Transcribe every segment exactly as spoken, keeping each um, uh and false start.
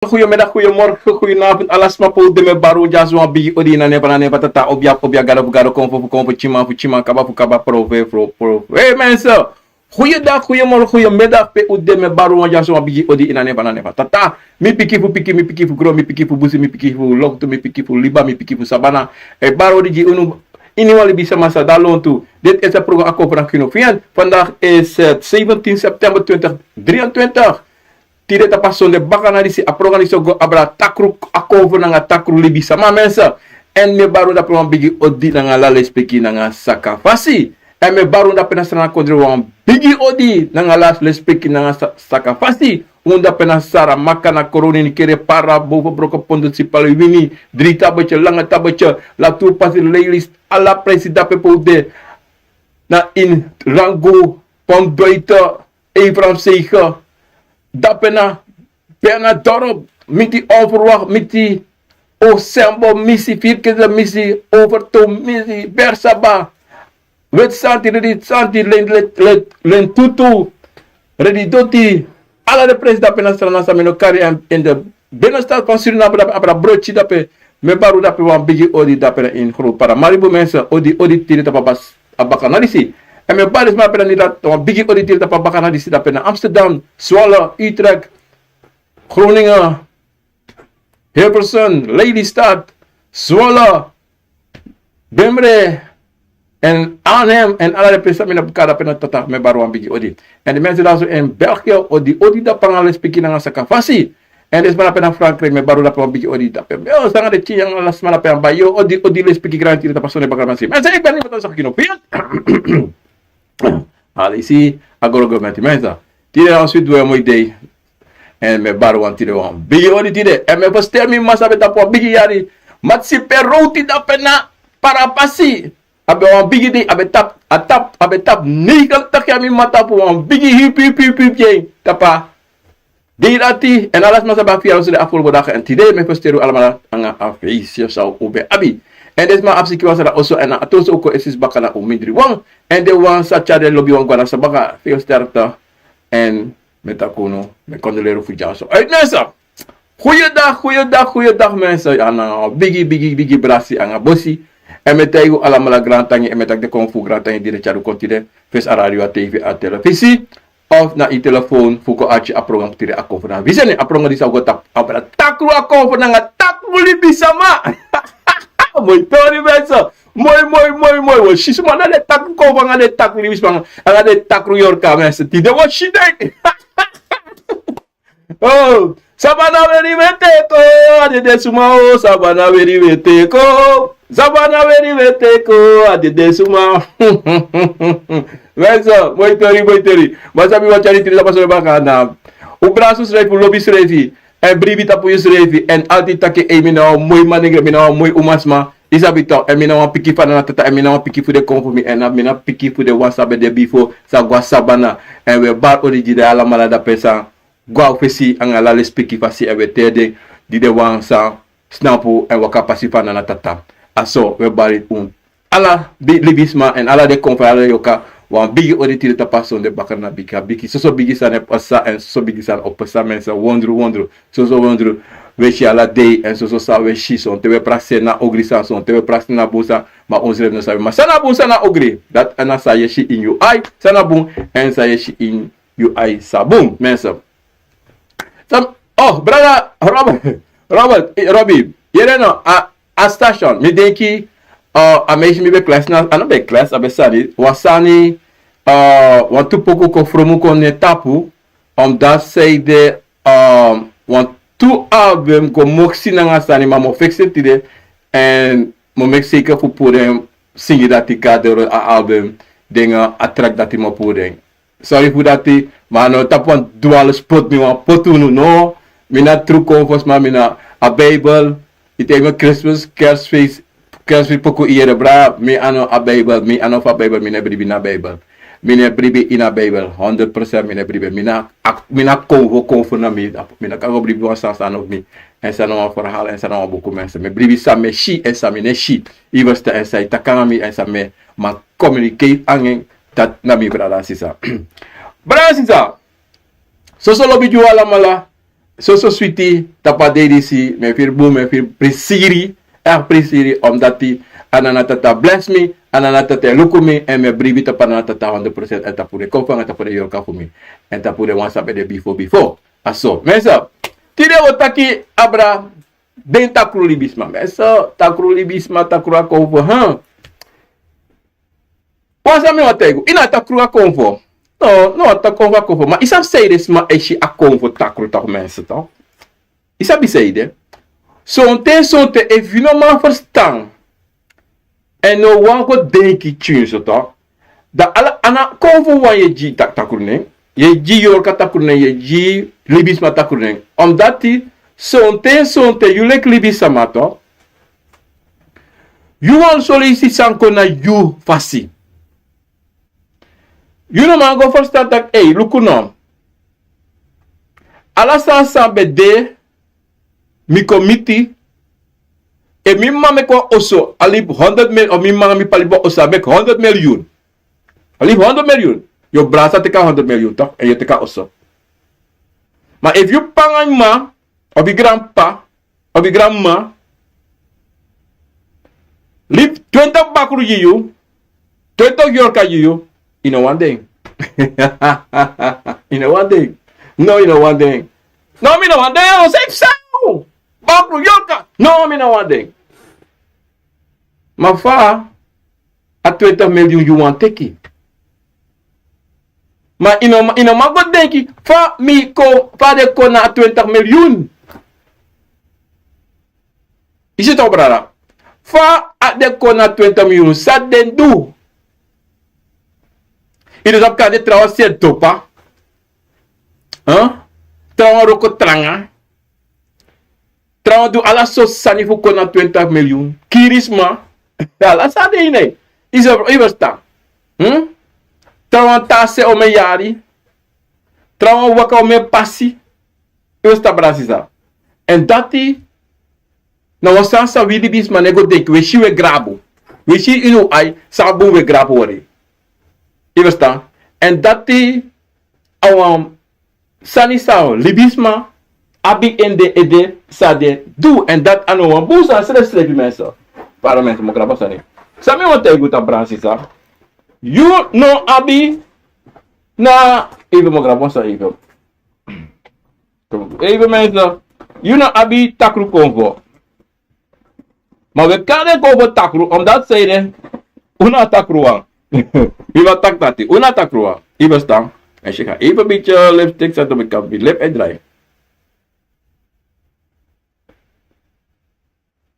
Goedemiddag, goedemorgen, goedenavond. Ala sma pe un de, mi e bari un dyaso wan bigi odi ini a nen fu Tata, obia fu obia, gado fu gado, konfo fu konfo, tyiman fu tyiman, kaba fu kaba, profe fu profe. Hey, mensen. Goeiedag, goeiemorgen, goeiemiddag pe un de, mi e bari un dyaso wan bigi odi ini a nen fu Tata. Mi pikin fu pikin, mi pikin fu gron, mi pikin fu busi, mi pikin fu loktu, mi pikin fu liba, mi pikin fu sabana. E bari odi gi unu ini wan libisama san de lontu. Dit is het programma Akomfo nanga Kino Fian. Vandaag is het zeventien september twintig drieëntwintig. Tide tapu a sonde baka na disi, a programa disi o go abra takru akomfo nanga takru libisama, mensen. Èn mi e bari un dape wan bigi odi nanga ala lespeki nanga sakafasi. Èn mi e bari un dape na Sranan kondre wan bigi odi nanga ala lespeki nanga sa-, sakafasi. Un dape na Saramaka, na Koroni, Nikere, Para, Boven, Broko, Pondo, Sipaliwini, Dri Tabetje, Lange Tabetje, Latu, Pasi, Leilis, ala presi dape pe un de. Na ini Rangu, Pondoite, Efraimsege, dape na Bernadorp, miti Onverwacht, miti Osembo, misi Vierkens, misi Overtoom, misi Bersaba, Wit Santi, Redi Santi, Len, Len, Len, Lentutu, Redi Doti, ala den presi dape na Sranan san mi no kari en in de binnenstad van Suriname, dape abra brochi dape, mi e bari un dape wan bigi odi dape na ini Groot Paramaribo, mensen, odi, odi tide tapu a bas-, a baka na disi. Èn mi e bari sma dape na Nederland wan bigi odi tide tapu a baka na disi dape na Amsterdam, Zwolle, Utrecht, Groningen, Hilversum, Lelystad, Zwolle, Bemre, èn Arnhem, èn ala den presi san mi no kari dape na Tata, mi e bari wan bigi odi. Èn den mensen dyaso in België, odi, odi dape nanga lespeki nanga sakafasi. Èn den sma dape na Frankrijk, mi e bari un dape wan bigi odi dape. Mi o sanga den tyin nanga ala sma dape na Bayo, odi, odi lespeki, granti, tapu a sonde baka na disi. Mensen, ik ben niet met een zakje op. Alisi, a goro gomenti, mensen. Tide na wan switi dei, moi dei. Èn mi e bari un tide wan bigi odi tide. Èn mi e fersten mi mama san ben tapu wan bigi yari. Matsi Peroti dape na Parapasi. A ben wan bigi dei, a ben tapu, a tapu, a ben tapu negentig yari, mi mama tapu wan bigi hipi, hipi, hipi, hipi, tapu a dei dati. Èn ala sma san ben abi yari, so den afgelopen dagen. Èn tide mi e fersten un alamala nanga a feestje san un ben abi. Èn den sma abi sikiwan san de na oso, èn a tonso un kon e sisi baka na un mindri wan. Èn den wan san tyari den lobiwan gwe na sabaka, veel sterkte. Èn mi e taki unu, mi e condoleer fu dyaso. Uit mensen. Goeiedag, goeiedag, goeiedag mensen. A na bigi, bigi, bigi brasi nanga bosi. Èn mi e taigi un alamala grantangi, èn mi e taki den kon fu grantangi di den tyari un kon tide. Fesi a radio, a tv, a telefisi. Of na yu telefon fu kon arki a program tide, Akomfo nanga Viseni. A program disi o go tapu abra takru akomfo nanga takru libisama. Moi tori, mensen. Moi, moi, moi, moi. Wi o si suma nanga den takru akomfo nanga den takru libisama nanga den takru yorka, mensen. Tide wi o si den. Oh, sabana weri weteko, a dede suma o, sabana weri weteko. Sabana weri weteko, a dede suma. Mensen, moi tori, moi tori. Ma san mi wani tyari tide tapu a sonde baka na, un brasi unsrefi, un lobi unsrefi. Èn bribi tapu yusrefi. Èn altijd taki, ei, mi na wan moi manengre, mi na wan moi umasma. Yu sabi tok, èn mi na wan pikin fu Nana Tata, èn mi na wan pikin fu den kon fu mi, èn mi na pikin fu den wan san ben de bifo, san go na sabana. Èn wi e bari odi gi den alamala dape san go na fesi nanga ala lespeki fasi, èn wi e teri den, gi den wan san snapu èn waka pasi fu Nana Tata. A so wi e bari un ala bi-, libisma èn ala den kon fu ala den yorka wan bigi odi tide tapu a sonde baka na bigi, bigi. Soso bigi sani e pasa èn soso bigi sani o pasa, mensen. Wondru, wondru. Soso wondru wi e si ala dei, èn soso san wi e si, sonten wi e prakseri na ogri sani, sonten wi e prakseri na bun sani, ma unsrefi no sabi. Ma san na bun, san na ogri, dati na san yu e si ini yu ai, san na bun, èn san yu e si ini yu ai san bun, mensen. San, oh, brada Robert, Robert, eh, Robbie, yere no, a, a station, mi denki, eh, a meisje mi ben klasi na, a no ben klasi, a ben sani, wan sani, eh, wantu poku kon fromu kon na en tapu, omdat zij de, eh, wantu album go moksi nanga sani, ma mi o fiksi en tide, èn mi o meki zeker fu puru den singi dati, Kadoro, a album, den, eh, a track dati mi o puru den. Sorry fu dati, ma a no tapu wan dwale spot mi wani poti unu, no. Mi na tru kon fu sma, mi na a Bijbel. Yu taigi mi Christmas, kerstfeest, kerstfeest poku yere, bra. Mi a no a Bijbel, mi a no fu a Bijbel, mi no e bribi ini a Bijbel. Mi no e bribi ini a Bijbel, honderd procent mi no e bribi. Mi na, mi na kon fu, kon fu na mi, mi no kan go bribi wan sani san no fu mi. Èn san no wan verhaal, èn san no wan buku, mensen. Mi e bribi san mi e si, èn san mi no e si. Yu ferstan, èn san yu taki nanga mi, èn san mi e man communicate nanga en, dati na mi, brada, sisa. Brada, sisa. Soso lobi gi un alamala. soso switi tapu a dei disi, mi e firi bun, mi e firi prisiri, èn prisiri, omdati a Nana Tata blesi mi, a Nana Tata e luku mi, èn mi e bribi tapu a Nana Tata hondro prosent, èn tapu den konfo nanga tapu den yorka fu mi, èn tapu den wan san ben de bifo bifo. A so. Mensen, tide wi o taki abra den takru libisma. Mensen, takru libisma, takru a konfo, hm. Wan san mi wani taigi unu, ini a takru a konfo. No, no, a takru a konfo. Ma yu sabi san ede sma e si a konfo takru, toch, mensen, toch? Yu sabi san ede? Sonten, sonten, efu yu no man ferstan, èn no wani go denki tyunso, toch, dan ala, a no konfo wan yu e gi tak-, takru nen. Yu e gi yorka takru nen, yu e gi libisma takru nen. Omdati sonten, sonten, yu leki libisma, toch, yu wani sori san kon na yu fasi. Yu no man go ferstan taki, ei, luku no. Ala sani san ben de, mi kon miti. Efu mi mama meki wan oso, a libi honderd mil, of mi mama, mi p'pa libi wan oso, a meki honderd miljoen. A libi honderd miljoen. Yu o brasa teki a honderd miljoen, toch? Èn yu o teki a oso. Ma efu yu p'pa nanga yu mama, of yu granp'pa, of yu granmama libi twenti bakru gi yu, twenti yorka gi yu, yu no wani den. Yu no wani den. No, yu no wani den. No, mi no wani den. Yu o seti san? Bakru, yorka. No, mi no wani den. Ma fa a twenti miljoen yu wani teki? Ma yu no, yu no man go denki fa mi kon, fa den kon na a twenti miljoen. Yu si toch, brada? Fa a den kon na twenti miljoen, san den du? Yu no sabi kande trawan seti dopa. Hm? Trawan wroko tranga. Trawan du ala sortu sani fu kon na twenti miljoen. Kiri sma. Ala sani de ini. Yu sabi, yu ferstan. Hm? Trawan tan a se omeni yari. Trawan waka omeni pasi. Yu ferstan, brada, sisa? Èn dati na wan sani san wi libisma no e go denki. Wi e si, wi e grabu. Wi e si ini wi ai san bun, wi e grabu wori. Yu ferstan? Èn dati a wan sani san libisma abi ini den ede san den du. Èn dati a no wan bun sani srefsrefi, mensen. Para mensen, mi o grabu a sani. San mi wani taigi unu, brada, sisa? Yu no abi na, even mi o grabu a sani, even. Even mensen, yu no abi takru konfo. Ma wi e kari den konfo takru, omdat san ede, un na a takruwan. Wi wani taki dati, un na a takruwan. Yu ferstan? Èn si, ga even bigi lipstick zetten, mi kan mi lip e drai.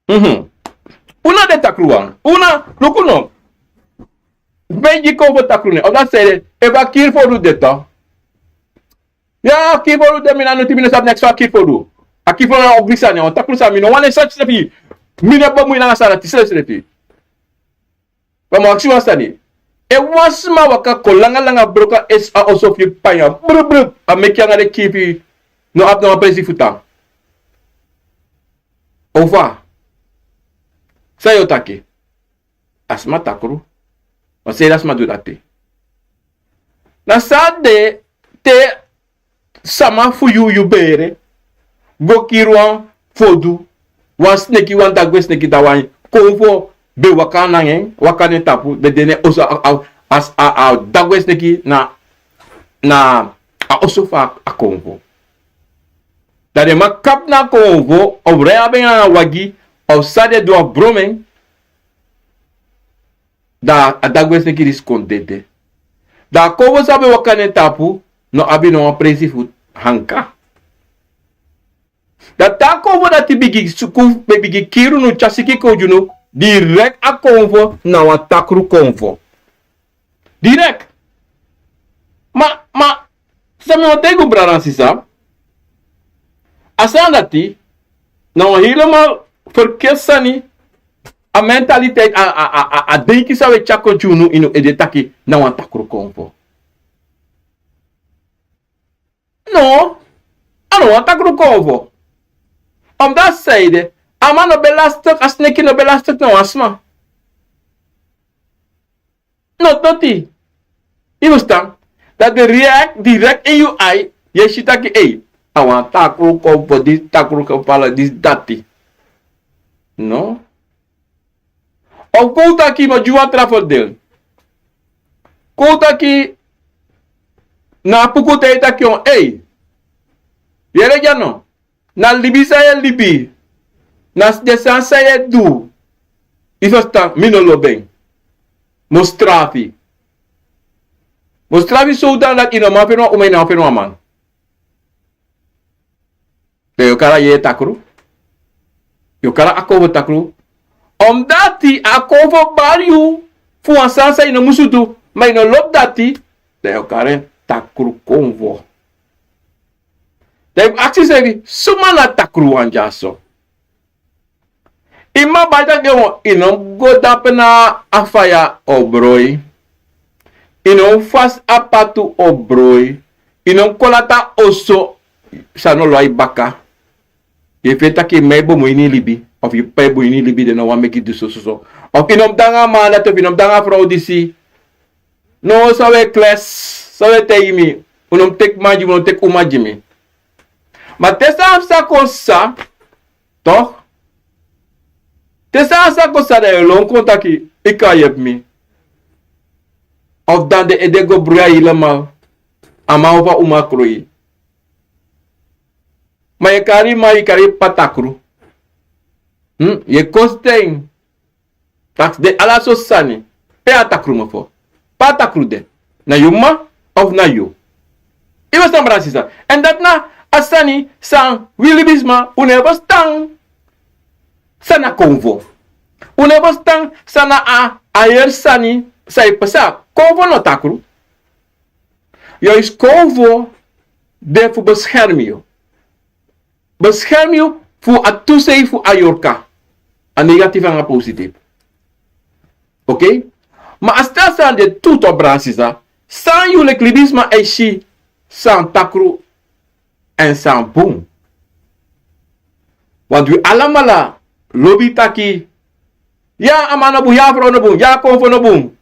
Mhm. Un na den takruwan. Un na, luku no. Mi e gi konfo takru nen. Omdat san ede, efu a kiri fu du de, toch. Ya, a kiri fu du de, mi na no, mi no sabi neks fu a kiri fu du. A kiri fu du na ogri sani, wan takru sani, mi no wani seti srefi. Mi no e bemui nanga sani dati srefi. Ma mi o aksi wan sani. Efu wan sma waka kon langa langa, broko a oso fu yu, panya, bru, bru, a meki anga den kii fu yu, no abi no wan presi fu tan. Ofa san yu o taki? A sma takru. Ma san ede a sma du dati? Na san de te sama fu yu, yu bere, go kiri wan fodu, wan sneki, wan dagwe sneki, dan wan konfo ben waka nanga en, waka na en tapu, ben de na en oso, a, a, a, a, a dagwe sneki na, na a oso fu a konfo. Dan den man kapu na a konfo, of rei abi en na wagi, of san den du, a bron en, dan a dagwe sneki disi kon dede. Dan a konfo san ben waka na en tapu no abi no wan presi fu hanka. Dan te a konfo dati bigin suku, ben bigin kiri unu, tyari siki kon gi unu, direkt a konfo na wan takru konfo. Direkt. Ma, ma, san mi wani taigi unu, brada nanga sisa, a sani dati na wan helemaal verkeerd sani. A mentaliteit, a, a, a, a, a denki san wi e tyari kon gi unu ini un ede taki na wan takru konfo. No, a no wan takru konfo. Omdat san ede, a man no ben lastig, a sneki no ben lastig na wan sma. No, noti. Yu ferstan? Dati direkt, direkt ini yu ai, yu e si taki, ei, A wan takru kon fu disi, takru kon fu ala disi, dati. No. Of kon un taki, ma gi wan tra fordel. Kon un taki, na a puku te yu taki on, ei. Yere dya no. Na libi san yu e libi. Na den sani san yu e du. Yu ferstan, mi no lobi en. Mi o strafu yu. Mi o strafu yu sowdati dati yu no man feni wan uma, yu no man feni wan man. Dan yu o kari a yeye takru. Yu o kari a konfo takru. Omdati a konfo bari yu fu wan sani san yu no musu du, ma yu no lobi dati, dan yu o kari en takru konfo. Dan yu mus aksi yusrefi, suma na takruwan dyaso? Yu mama bai taki, yu no mus go dape na a faya o broi. Yu no mus fasi a patu o broi. Yu no mus kon lati a oso san no lon a yu baka. Yu e feni taki yu mama e bun ini yu libi, of yu p'pa e bun ini yu libi, den no wani meki yu du sososo. Of yu no mus de nanga a man dati, of yu no mus de nanga a frow disi. No, san un e kles, san un e taigi mi, un no mus teki man gi mi, un no mus teki uma gi mi. Ma te san sa kon sa, toch? Te san sa kon sa, dan yu e lon kon taki, yu kan yepi mi. Of dan den ede go bruya helemaal. A man of a uma kroi. Ma yu e kari man, yu e kari p'pa takru. Hm? Yu e kosi ten. Taki den ala sortu sani. Pe a takru mofo? Pe a takru de? Na yu mama of na yu? Yu ferstan, brada, sisa? Èn dati na a sani san wi libisma, un no e ferstan san na konfo. Un no e ferstan san na a, a heri sani san e pasa. Konfo no takru. Yu e si, konfo de fu beschermi yu. Beschermi yu fu a tu sei fu a yorka. A negatief nanga positief. Oké? Ma a stel san de tu, toch, brada, sisa, san yu leki libisma e si san takru èn san bun. Want wi alamala lobi taki, ya a man no bun, ya a frow no bun, ya a konfo no bun.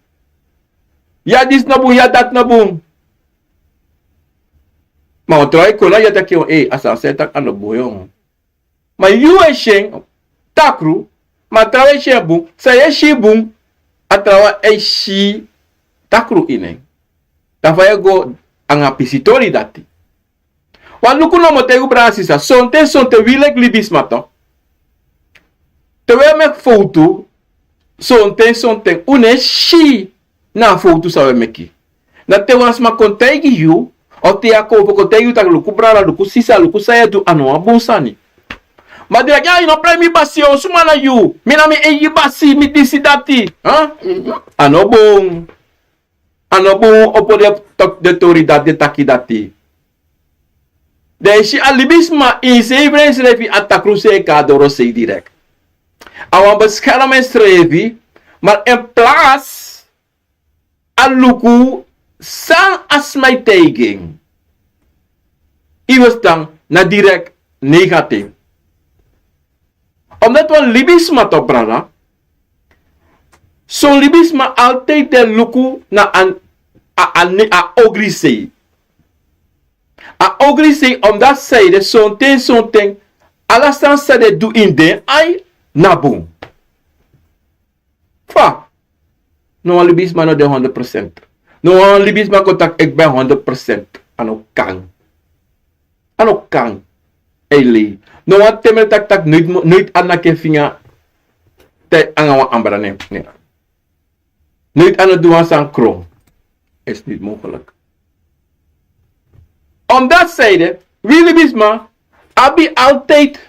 Ya disi no bun, ya dati no bun. Ma un trawan e kon na yu, a taki, ei, a sani san yu e taki a no bun, yu. Ma yu e si en takru, ma a trawan e si en bun, san yu e si bun, a trawan e si takru ini en. Dan fa yu e go nanga pisitori dati? Wan luku nomo, te yu, brada, sisa, sonten, sonten wi leki libisma, toch, te wi e meki fowtu, sonten, sonten un no e si na a fowtu san wi e meki. Na te wan sma kon taigi yu, of te yu a konfo kon taigi yu taki, luku brada, luku sisa, luku san yu e du, a no wan bun sani. Ma di taki, a, yu no prei mi basi, o, suma na yu? Mi na mi eigi basi, mi disi, dati. Huh? A no bun. A no bun. Opo den, den tori dati, den taki dati. Dan yu si a libisma ini srefi, ensrefi, a takru seeka a dorosei direct. A wani beschermi ensrefi, maar in plaats a luku san a sma e taigi en. Yu ferstan, na direct negatief. Omdat wan libisma, toch, brada, son libisma altijd e luku na a, a, a, a ogri sei. A ogri sei, omdat san ede, sonten, sonten, ala sani san den e du ini den ai, na bun. Fa? No wan libisma no de honderd procent. No wan libisma kon taki, ik ben honderd procent. A no kan. A no kan. Ei lei. No wan temel taki, taki, nooit mo-, nooit a naki en finga te nanga wan ambra nen. Nee. Nooit a no du wan sani kron. Is niet mogelijk. Omdat san ede, wi libisma abi altijd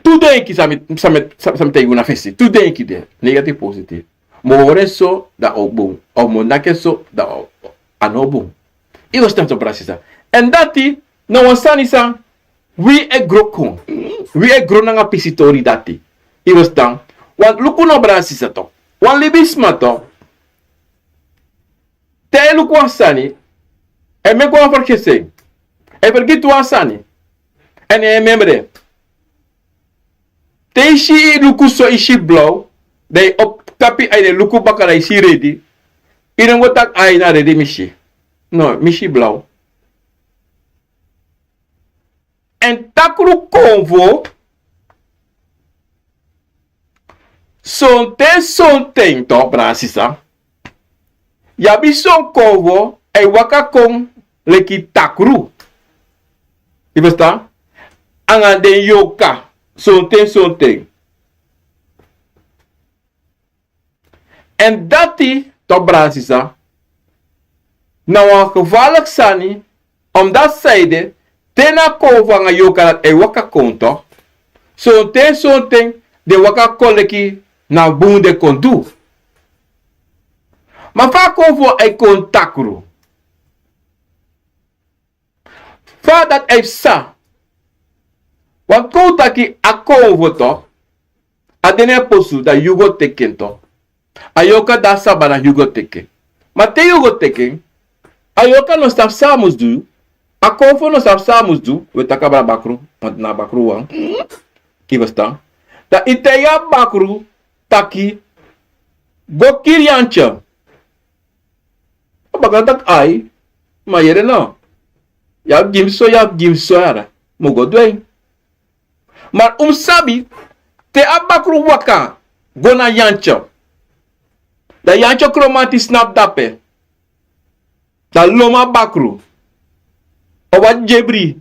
tu denki, san mi, san mi, san mi, san mi taigi unu na fesi. Tu denki de, negatief, positief. Mi o hori en so, dan a o bun. Of mi o naki en so, dan a o, a no bun. Yu ferstan, toch, brada, sisa? Èn dati na wan sani san wi e gro kon. Wi e gro nanga pisitori dati. Yu ferstan? Want luku no, brada, sisa, toch. Wan libisma, toch, te a e luku wan sani, a e meki wan fergisi. A e fergiti wan sani. Èn a e memre. Te yu si, yu luku so, yu si blaw, dan yu opo tapu yu ai, yu e luku baka, dan yu si redi. Yu no go taki, ai, na redi mi si. No, mi si blaw. èn takru konfo. Sonten sonten to, brada sisa, yu abi son konfo e waka kon leki takru. Yu ferstan? Anga den yoka, sonten sonten. Èn dati, to, brada sisa, na wan gevaarlijk sani. Omdat zij de, te na konfo anga yoka dati e waka kon to, sonten sonten den waka kon leki na bun den kon du. Ma fa a konfo e kon takru? Fa dati e psa? Wan kon taki a konfo to, a de na en posu, dan yu go teki en to. A yoka de na sabana, yu go teki en. Ma te yu go teki en, a yoka no sabi san a mus du. A konfo no sabi san a mus du. We taki abra bakru, want na bakru wan. Yu ferstan? Dan yu taigi a bakru taki, go kiri yantya. A bakru taki ai, ma yere no. Yu abi gi mi so, yu abi gi mi so, yara. Mi o go du en. Ma un mus sabi, te a bakru waka go na yantya, dan yantya kromanti snapu dape. Dan lon a bakru. Of a dyebri.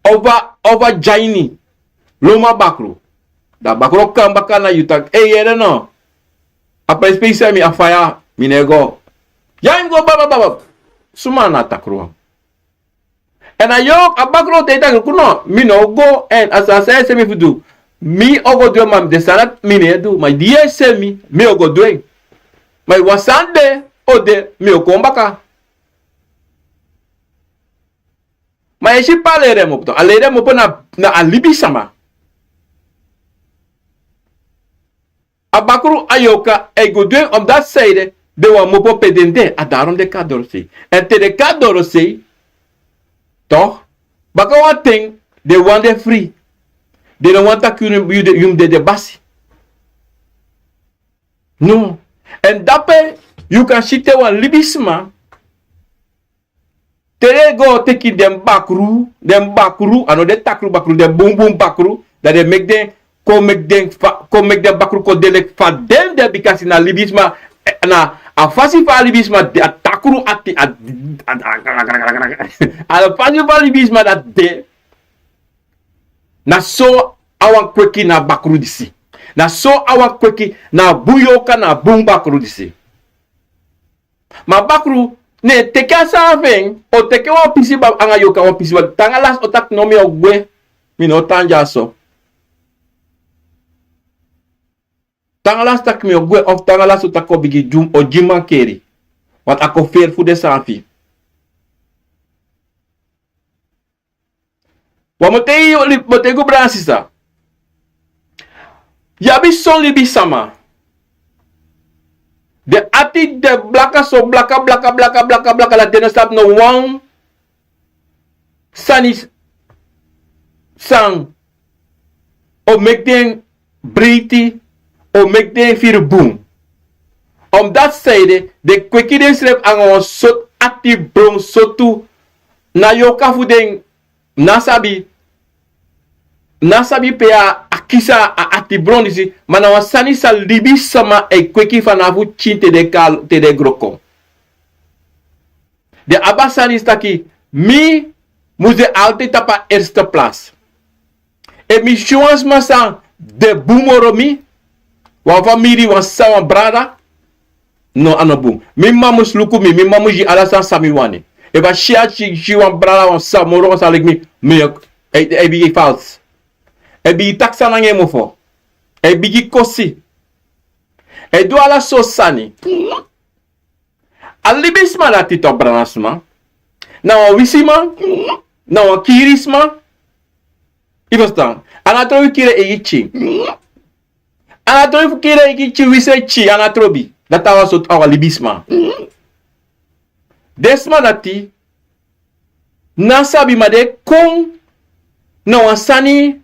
Of a, of a dyaini. Lon a bakru. Dan a bakru o kon baka na yu taki, ei, yere no. A prenspei seni mi, a faya, mi no e go. Ya, yu mus go baba baba. Suma na a takru wan? Èn a yoka, a bakru o taigi taki, luku no, mi no o go, èn a sani san yu e seni mi fu du, mi o go du en, ma den sani dati mi no e du, ma di yu e seni mi, mi o go du en. Ma efu wan sani de, o de, mi o kon baka. Ma yu e si pe a leri en kmopo, a leri en kmopo na, na a libisama. A bakru, a yoka e go du en, omdat zij de, den wani kmopo pe den de, a daarom den kon na dorosei. Èn te den kon na dorosei, toch, baka wan ten, den wani de fri. Den no wani taki yu, yu de, yu mus de den basi. No. Èn dape, yu kan si te wan libisma, te den go teki den bakru, den bakru, a no den takru bakru, den bunbun bakru, dan den meki den, kon meki den fa, kon meki den bakru kon de leki fa den de, bikasi na libisma, eh, na a fasi fa a libisma de, a takru ati, a, a, a fasi fa a libisma dati de. Na so a wan kweki na a bakru disi. Na so a wan kweki na a bun yoka, na a bun bakru disi. Ma bakru, ne teki a sani fu en, o teki wan pisi ba, anga yoka wan pisi ba, te anga lasi o taki no, mi o gwe, mi no o tan dyaso. Te anga lasi taki mi o gwe, of te anga lasi o taki o bigin du, o gi mankeri. Want a kon feri fu den sani fu yu. Wan moto e, moto e go, brada sisa. Yu abi son libisama. Den ati de blaka so, blaka, blaka, blaka, blaka, blaka, dati den no sabi no wan sani san o meki den breiti, o meki den firi bun. Omdat zij de, den kweki densrefi anga wan sortu ati bron sortu, na yoka fu den, mi no sabi, mi no sabi pe a, a kisi a ati bron disi, ma na wan sani san libisama e kweki fanafu pikin te den kal-, te den gro kon. Den abi a sani disi taki, mi mus de altijd tapu a eerste plaats. Efu mi si wan sma san de bun moro mi, wan famiri, wan sisa, wan brada, no, a no bun. Mi mama mus luku mi, mi mama mus gi ala sani san mi wani. Efu a si, a si, si wan brada, wan sisa moro, wan sisa leki mi, mi o, e, e bigin fals. E bigin taki sani nanga en mofo. E bigin kosi. E du ala sortu sani. A libisma dati, to, brada sma, na wan wisiman, na wan kirisma. Yu ferstan? A no trobi kiri en eigi pikin. A no trobi fu kiri en eigi pikin, wisi en pikin, a no trobi. Dati a wan sortu, a wan libisma. Den sma dati no sabi, ma den kon na wan sani,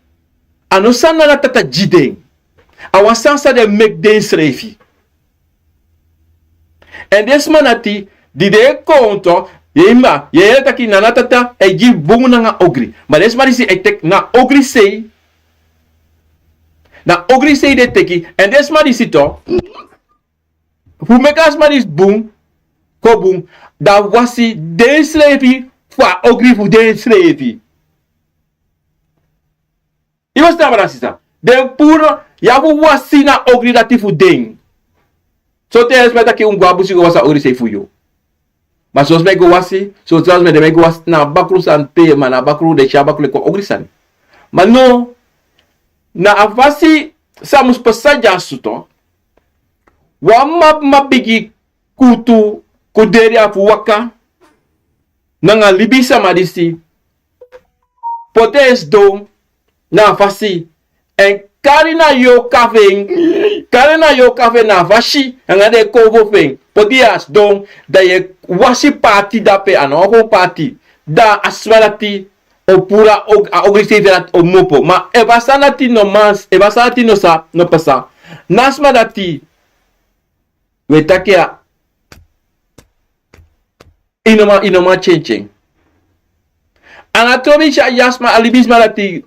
a no sani nanga tata gi den. A wan sani san den meki densrefi. Èn den sma dati, di den e kon, to, Yu e yere taki nana tata e gi bun nanga ogri. Ma den sma disi e teki na ogri sei. Na ogri sei den e teki. Èn den sma disi to, fu meki a sma disi bun kon bun, dan a wasi densrefi fu a ogri fu densrefi. Yu mus tan brada sisa. Den puru, yu abi fu wasi na ogri dati fu den. Sonten den sma e taki un go a busi go wasi a ogri sei fu yu. Ma son sma e go wasi, son sma den e go wasi na a bakru sani te, ma na a bakru den si a bakru leki ogri sani. Ma no, na a fasi san mus pasa dyaso to. Wan mama bigin kutu kuderi a fu waka nanga libisama disi. Poti en sidon na a fasi. Èn kari na yoka fu en, kari na yoka fu en na a fasi, nanga den konfo fu en. Poti yu a sidon, dan yu e wasi paati dape, a no wan kon paati. Dan a sma dati o puru a ogri sei fu en dati o kmopo. Ma efu a sani dati no man, efu a sani dati no sa, no pasa, na a sma dati wi e taki ya. Yu no man, yu no man tyentyen. A na tron mi si a yasma, a libisma dati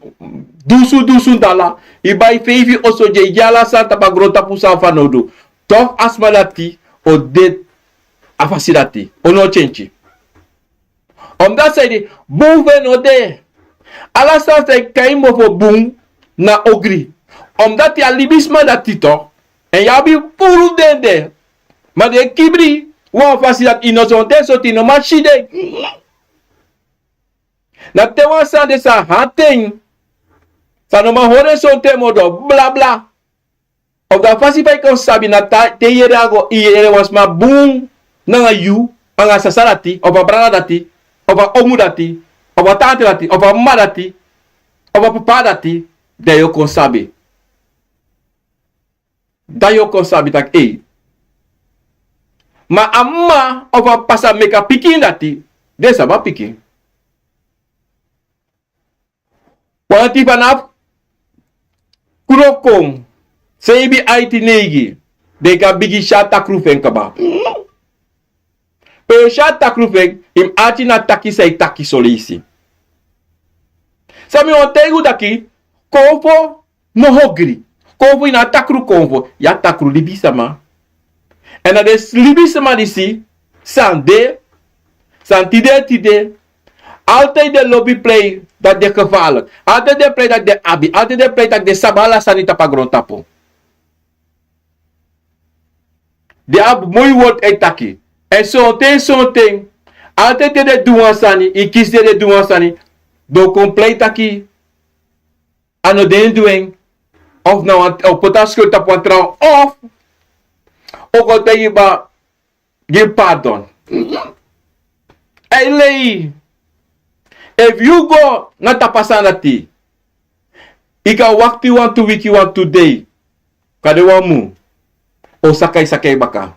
dusun dusun dala, yu bai feifi oso gi en, yu gi ala sani tapu a grontapu san a fanowdu. Toch a sma dati o de a fasi dati, o no tyentyen. Omdati san ede, bun fu en no de. Ala sani san e kai mofo bun na ogri. Omdati a libisma dati to, èn yu abi puru den de. Ma den e kibri wan fasi dati yu no, sonten sortu yu no man si den. Na te wan sani de san hati en, san no man hori en sonten moro, blabla. Of dan a fasi fa yu kon sabi na te yu yere a go, yu yere wan sma bun nanga yu, anga sisa dati, of a brada dati, of a omu dati, of a tante dati, of a mama dati, of a papa dati, dan yu o kon sabi. Dan yu o kon sabi taki ei. Ma a mama of a papa sa meki a pikin dati, den sabi a pikin. Wanti fa na fu krokon, seibi, aiti, neigi, den kan bigin si a takru fu en kaba. Pe yu si a takru fu en, yu mus ati na taki san yu taki soleisi. San mi wani taigi un taki, konfo no ogri. Konfo ini a takru konfo, yu a takru libisma. Èn na den libisma disi san de, san tide tide, altijd den lobi prei dati den gevaarlijk. Altijd den prei dati den abi. Altijd den prei dati den sabi ala sani tapu a grontapu. Den abi moi wortu e taki. Èn sonten sonten, altijd te den du wan sani, yu kisi den den du wan sani, den o kon prei taki a no den du en, of na wan, o poti a skul tapu wan trawan, of o kon taigi kba, gi pardon. Ei lei, efu yu go na tapu a sani dati, yu kan wakti wantu wiki, wantu dei, kande wan mun, o saka yu saka yu baka.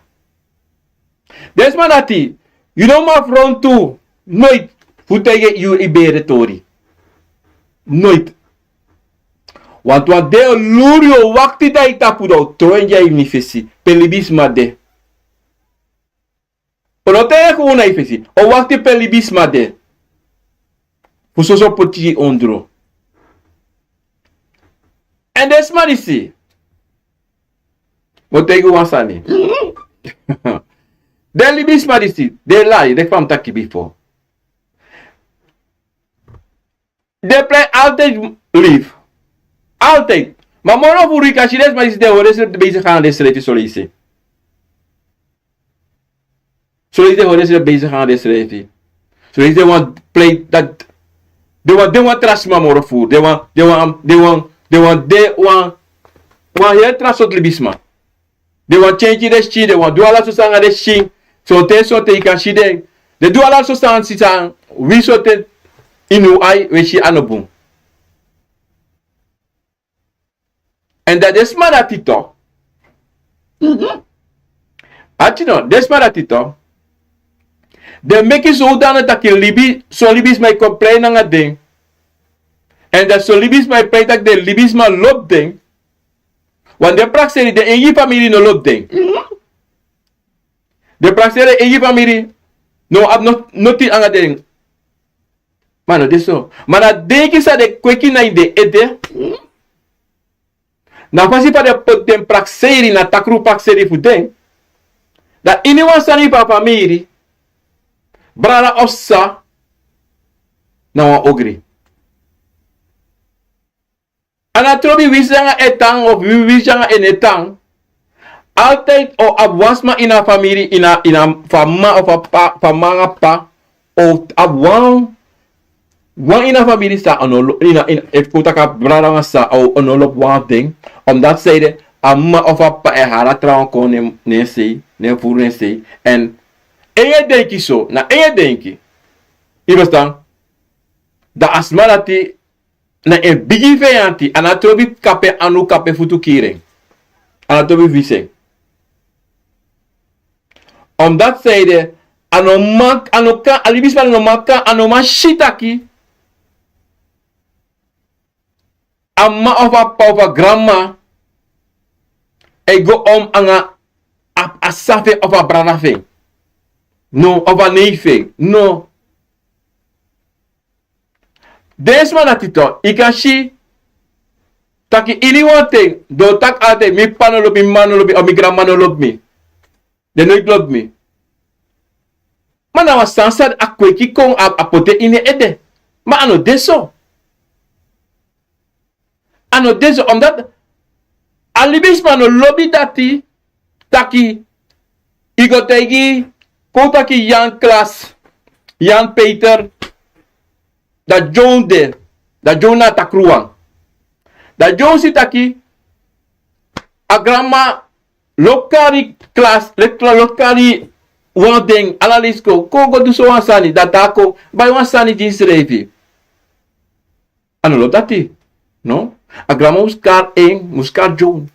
Den sma dati, yu no man frontu noiti fu taigi yu yu bere tori. Noiti. Wantu wan dei o luru yu, o wakti na yu tapu, dan o tron en gi a ini yu fesi pe libisma de. O no taigi en kon na yu fesi, o wakti pe libisma de fu soso poti yu ondro. Èn den sma disi, mi o taigi wan sani. Den libisma disi, den lai, leki fa mi taki bifo. Den prei altijd libi. Altijd. Ma moro furu yu kan si den sma disi den hori densrefi bezig nanga densrefi soleisi. Soleisi den hori densrefi bezig nanga densrefi. Soleisi den wani prei dati, den wani, den wani tra sma moro furu. Den wani, den wani, den wani, den wani, den wani, wan heri tra sortu libisma. Den wani tyentyen den skin, den wani du ala sortu sani nanga den skin. Sonten sonten yu kan si den, den du ala sortu sani, sisa, wi sonten ini un ai wi e si a no bun. Èn dan den sma dati to. Ati no, den sma dati to, den meki sowdano taki libi, son libisma e kon prei nanga den. Èn dan son libisma e prei taki den libisma lobi den. Want den prakseri den eigi famiri no lobi den. Den prakseri den eigi famiri No abi no, noti anga den. Ma no de so. Ma na denki san den kweki na ini den ede. Na fasi fa den poti den prakseri, na takru prakseri fu den. Dan iniwan sani fu a famiri, brada of sisa, na wan ogri. A no trobi winsi nanga en tan of winsi nanga en no tan. Altijd o abi wan sma ini a famiri, ini a, ini a, fu a mama of a p'pa, fu a mama nanga p'pa, o abi wan, wan ini a famiri san o no lo-, ini a, ini a, efu kon taki a brada nanga sisa o, o no lobi wan fu den. Omdat san ede, a mama of a p'pa e hari a trawan kon na en, na en sei, na en furu na en sei. Èn en e denki so, na en e denki. Yu e ferstan? Dan a sma dati na en bigi feyanti, a no trobi kapu en anu, kapu en futu kiri en. A no trobi winsi en. Omdat san ede, a no man, a no kan, a libisma no man kan, a no man si taki a mama of a p'pa of a granmama e go om anga a, a sisa fu en of a brada fu en. No, of a nei fu en. No. Den sma dati toch, yu kan si taki iniwan ten den o taki altijd, mi p'pa no lobi mi, mi mama no lobi mi, of mi granmama no lobi mi. Den no e lobi mi. Ma na wan sani san a kweki kon, a, a poti en ini en ede. Ma a no de so. A no de so, omdat a libisma no lobi dati, taki, yu go taigi, kon taki Jan Klas, Jan Peter, dan John de, dan John na a takru wan. Dan John si taki, a granmama lobi kari Klas, lobi kari wan den, ala leisi kon, kon go du so wan sani, dan a taki, bai wan sani gi yusrefi. A no lobi dati. No. A granmama mus kari en, mus kari John.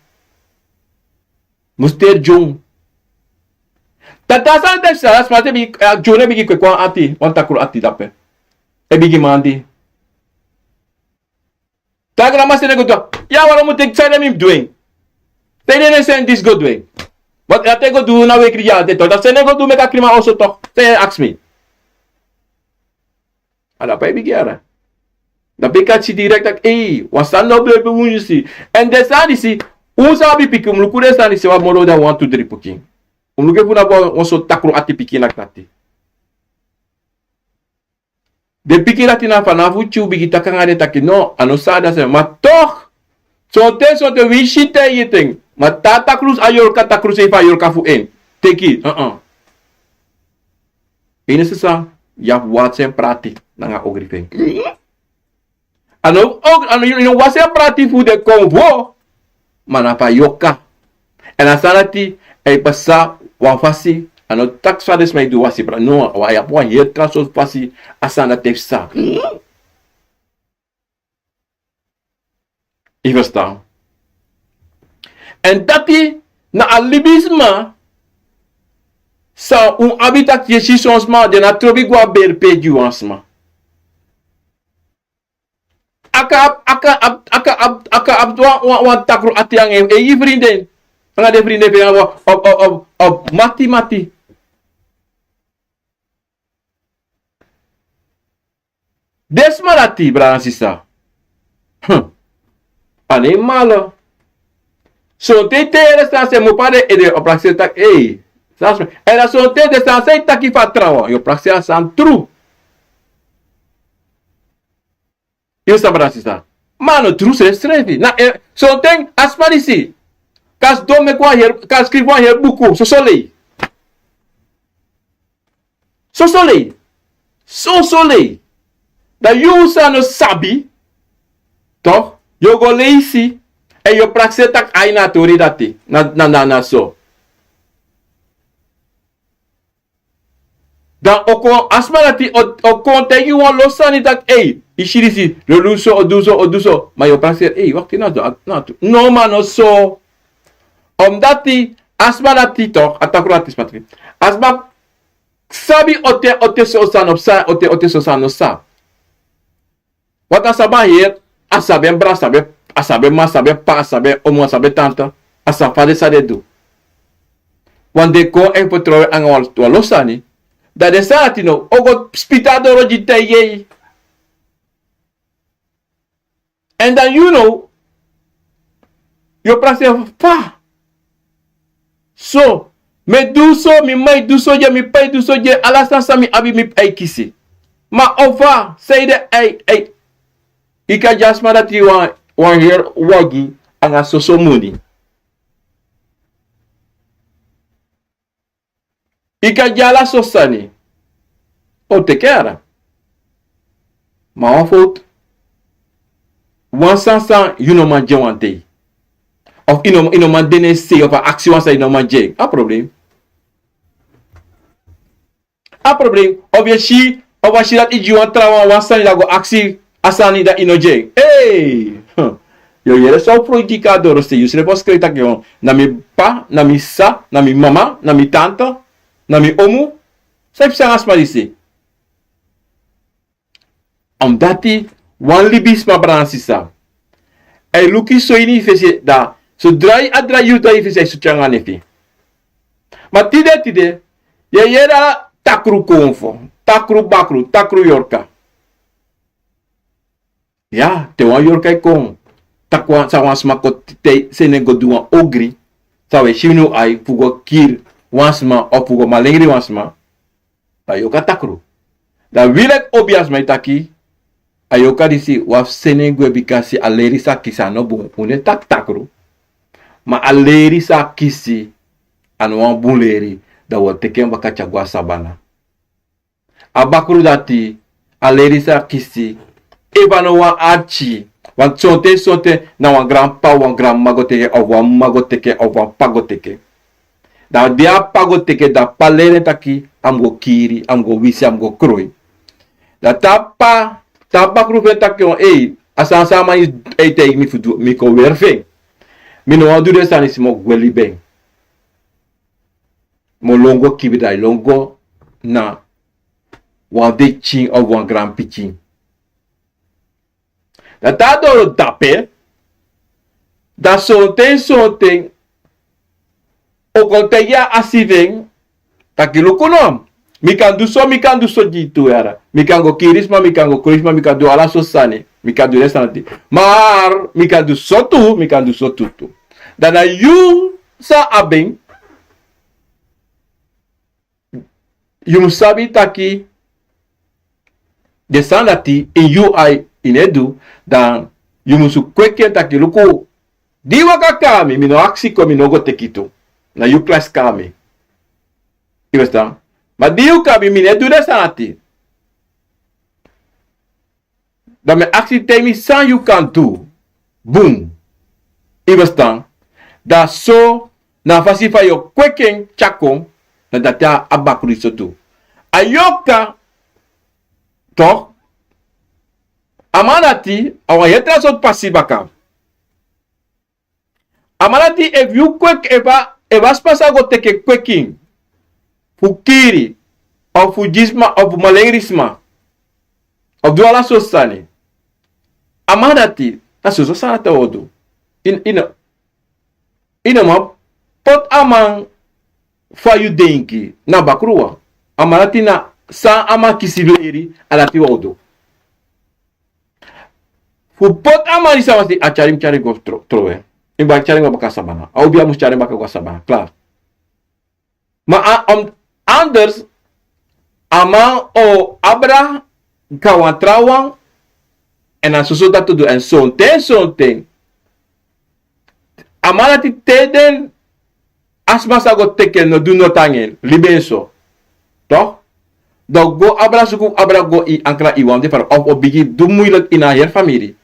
Mus teri John. Dati a sani dati, a sma dati e bigin, eh, John e bigin kweki wan ati, wan takru ati drape. E bigin mandi. Dan a granmama seni en go du. Ya, waarom moet ik, san ede mi mus du en? San ede yu e seni disi go du en? Want a ten go du na wekri ya, a ten toch. Dan seni en go du, meki a krin man oso toch. San yu e aksi mi? A drape a e bigin yara. Dan a e kon si direkt taki, ei, wan sani no ben, ben un si. Èn den sani disi, un sabi pikin, un mus luku den sani disi wan moro dan wan tu dri pikin. Un mus luku efu na wan, wan sortu takru ati pikin na dati. Den pikin dati na fanafu tyu bigin taki anga den taki no, a no sa dati sani, ma toch, sonten, sonten wi si te yu ten, ma te a takru, a yorka takru sei fu a yorka fu en. Teki, uh-uh. Ini sisa, yu abi wan sani prati, nanga ogri fu en. A no, ogri, a no, yu no wan sani prati fu den kon fu, ma na fu a yorka. Èn a sani dati, a e pasa wan fasi, a no taki san den sma e du wan sipra. No, a e abi wan heri tra sortu fasi, a sani dati e pasa. Yu ferstan? Èn dati na a libisma san un abi taki yu e si son sma, den no trobi go a beri pe gi wan sma. A kan abi, a kan abi, a kan abi, a kan abi wan, wan, wan takru ati anga en, en eigi frinden. Anga den frinden fu en, of, of, of, of mati, mati. Den sma dati, brada, sisa. Hmm. A no e malo. Sonten te yu e sani san e mu pari ede, yu o prakseri taki, ei. San sma, èn dan sonten den sani san yu taki fu a trawan, yu o prakseri a sani tru. Yu sabi, brada, sisa. Ma a no tru srefsrefi. Na, eh, sonten a sma disi kan sidon meki wan heri, kan skrifi wan heri buku, soso lei. Soso lei. Soso lei. Dan yu san no sabi, toch, yu o go leisi, èn yu o prakseri taki ai, na a tori dati. Na, na, na, na so. Dan o kon, a sma dati o, o kon taigi wan lo sani taki, ei, yu si disi, o du so, o du so, o du so. Ma yu o prakseri, ei, wakti, na so, na tu. No, ma no so. Omdati a sma dati toch, a takru ati sma taki, a sma sabi o ten, o ten so san no psa, o ten, o ten so san no psa. Want a sabi a heri, a sabi en brada, a sabi, a sabi en mama, a sabi en p'pa, a sabi en omu, a sabi en tanta, a sabi fa den sani e du. Want den kon èn fertrow en nanga wan, wan lo sani. Dan den sani dati no o go spiti a doro gi taigi en. Èn dan yu no, yu o prakseri fa. So, mi e du so, mi mama e du so gi en, mi p'pa e du so gi en, ala sani san mi abi mi p'pa e kisi. Ma ofa, sanede a e, a e, yu kan gi a sma dati wan, wan heri wagi nanga soso moni. Yu kan gi ala so sani. O teki en. Ma wan fowtu. Wan sani san yu no man gi en wan dei. Of yu no, yu no man de na en sei of a aksi wan sani yu no man gi en. A problem. A problem. Of yu e si, of a si dati yu gi wan trawan wan sani dan a go aksi a sani dan yu no gi en. Ei! Yu o yere san o froiti gi a doro sei, yu srefi o skrefi taki na mi p'pa, na mi sisa, na mi mama, na mi tanta, na mi omu. San yu psa nanga sma disi? Omdati wan libisma, brada nanga sisa, a e luku yu so ini yu fesi, dan so drai a drai yu drai yu fesi a e sutu yu nanga nefi. Ma tide tide yu e yere ala takru konfo, takru bakru, takru yorka. Ya, te wan yorka e kon taki wan, san wan sma kon te, seni en go du wan ogri, san wi e si ini wi ai, fu go kiri wan sma of fu go malengri wan sma, dan yorka takru. Dan wi leki obiasma e taki, a yorka disi wi abi seni en gwe bikasi a leri san a kisi a no bun. Un no e taki takru, ma a leri san a kisi a no wan bun leri, dan wi o teki en baka tyari go na sabana. A bakru dati, a leri san a kisi, efu a no wan arki, want sonten sonten na wan granp'pa, wan granmama go teki en, of wan mama go teki en, of wan p'pa go teki en. Dan di a p'pa go teki en, dan p'pa leri en taki a mus go kiri, a mus go wisi, a mus go kroi. Dan te a p'pa, te a bakru feni taki, ei, a sani san a man e taigi mi fu du, mi kon weri fu en. Mi no wani du den sani disi, mi o gwe libi en. Mi o lon go kibri, dan yu lon go na wan fu den pikin of wan granpikin. Dan te a doro dape, dan sonten sonten o kon taigi a si fu en taki luku no, mi kan du so, mi kan du so gi yu tu yara. Mi kan go kiri sma, mi kan go kroi sma, mi kan du ala sortu sani. Mi kan du den sani dati. Maar mi kan du so tu, mi kan du so tu tu. Dan na yu san abi en, yu mus sabi taki den sani dati ini yu ai, yu no e du, dan yu mus kweki en taki luku, di yu waka kon na mi, mi no aksi kon, mi no go teki tu. Na yu klasi kon na mi. Yu e ferstan? Ma di yu kon na mi, mi no e du den sani dati. Dan mi e aksi, taigi mi san yu kan du bun. Yu e ferstan? Dan so na a fasi fa yu o kweki en tyari kon, na dati a bakru disi o du. A yorka, toch, a man dati a wan heri tra sortu pasi baka. A man dati, efu yu kweki, efu a, efu a sma san go teki en kweki en fu kiri, of fu gi sma, of fu malengri sma, of du ala sortu sani, a man dati, na soso sani dati a o du. Yu, yu no, yu no man poti a man fa yu denki, na bakru wan. A man dati, na san a man kisi fu leri, a dati wan o du. Fu poti a man disi, a man si, a tyari mi, tyari go tro-, trowe. Yu mus tyari mi go baka sabana. A obiasma mus tyari mi baka go sabana. Klaar. Ma a, om, anders, a man o abra kon na wan trawan, èn na soso dati o du, èn sonten, sonten a man dati, te den, a sma san go teki en no du noti nanga en, libi en so. Toch? Dan o go abra, suku abra go ini ankra, ini wan fu den famiri, of o bigin du moeilijk ini a heri famiri.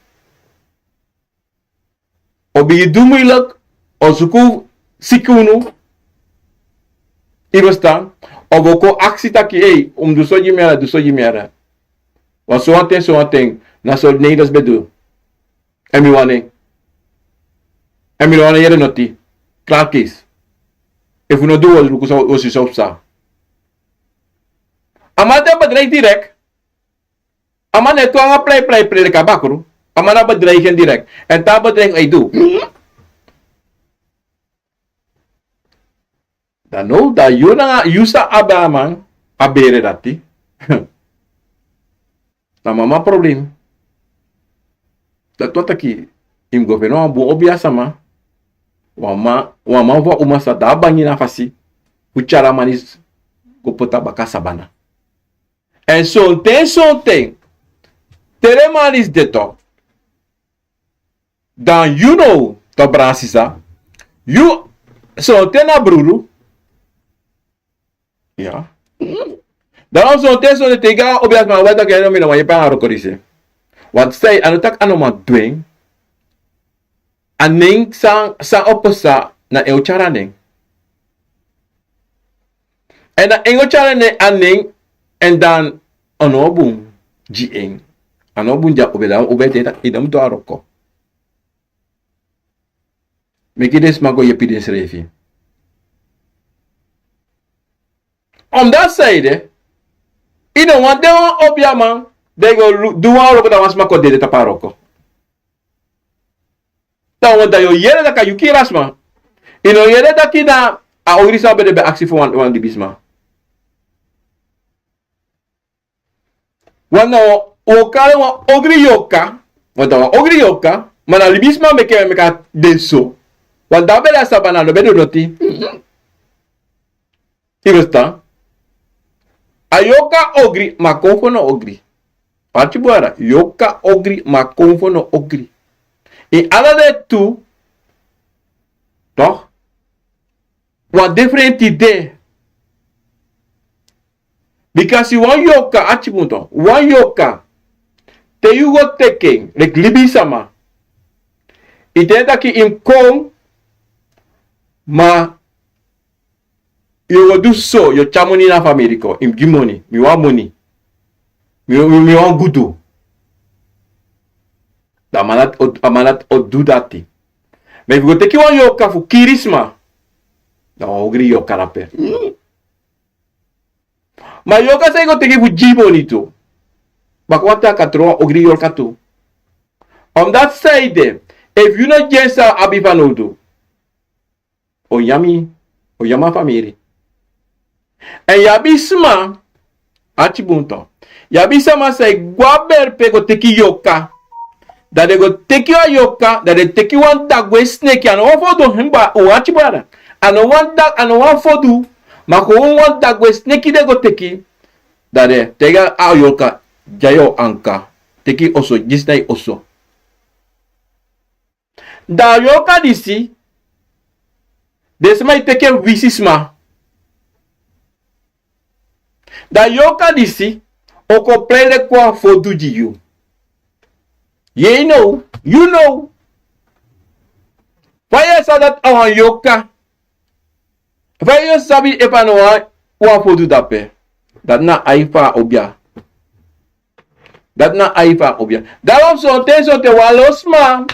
O bigin du moeilijk, o suku siki unu. Yu e ferstan? Of o kon aksi taki, ei, un mus du so gi mi yara, du so gi mi yara. Want sowan ten, sowan ten, na so Nederlands ben du. Èn mi wani, èn mi no wani yere noti. Klaar, kees. Efu un no du, un o luku san, un o si san o psa. A man dati e bedreig direct. A man no e kon nanga plei, plei, plei leki a bakru. A man na bedreig en direct. Èn te a bedreig, a e du. Dan now, dan yu nanga, yu san abi a man, a bere dati. Na mama problem. Dati wani taki, yu mus go feni wan bun obiasama, wan man, wan man fu a uma sa de a bangi na fasi fu tyari a man disi go poti a baka sabana. Èn sonten, sonten, te den man disi de, dan yu now, to, brada sisa, yu, sonten na brudu. Ya. Dan sonten, sonten te yu go na obiasama, a wani taki, no, mi no wani yepi en a wroko disi. Want san, a no taki a no man du en. A nen san, san o pasa, na en o tyari a nen. Èn na en o tyari a nen, a nen, èn dan a no bun gi en. A no bun gi a obiasama, dan obiasama e taki yu no mus du a wroko. Meki den sma go yepi densrefi. Omdat san ede, yu no wani de wan obiaman, dan yu go lu-, du wan wroko, dan wan sma kon dede tapu a wroko. Dan wan, dan yu o yere taki a yu kiri a sma. Yu no yere taki na a ogri sma ben de ben aksi fu wan, wan libisma. Wan na wan, wan o kari en wan ogri yorka, wan na wan ogri yorka, ma na libisma meki, meki a de so. Wan di a ben de a sabana, a no ben du noti. Yu e ferstan? A yorka ogri, ma a konfo no ogri. Arki bun, yorka ogri, ma a konfo no ogri. Ini ala den tu, toch, wan different idee. Bikasi wan yorka, arki bun, toch, wan yorka, te yu go teki en leki libisama, yu e denki taki yu mus kon, ma yu o du so, yu o tyari moni na famiri kon, yu mus gi moni, mi wani moni. Mi, mi, mi wani gudu. Dan a man dati o, a man dati o du dati. Ma efu yu go teki wan yorka fu kiri sma, dan wan ogri yorka dape. Ma yorka san yu go teki fu gi moni tu, baka wan ten a kan tron wan ogri yorka tu. Omdat san ede, efu yu no gi en san a abi fanowdu, o nyan mi, o nyan mi a famiri. Èn yu abi sma, arki bun, toch, yu abi sma san e go a berpe go teki yorka. Dan den go teki a yorka, dan den teki wan dagwe sneki, a no wan fodu, arki bun, a no wan da-, a no wan fodu, ma kon wan dagwe sneki den go teki. Dan den teki a yorka, gi a yu anka, teki oso, disi na yu oso. Dan a yorka disi, den sma e teki en wisi sma. Dan a yorka disi o kon prei leki wan fodu gi yu. Yu no, yu no. Fa yu e sabi dati a wan yorka? Fa yu e sabi efu a no wan, wan fodu dape? Dati na ai fu a obia. Dati na ai fu a obia. Daarom sonten, sonten wan lo sma,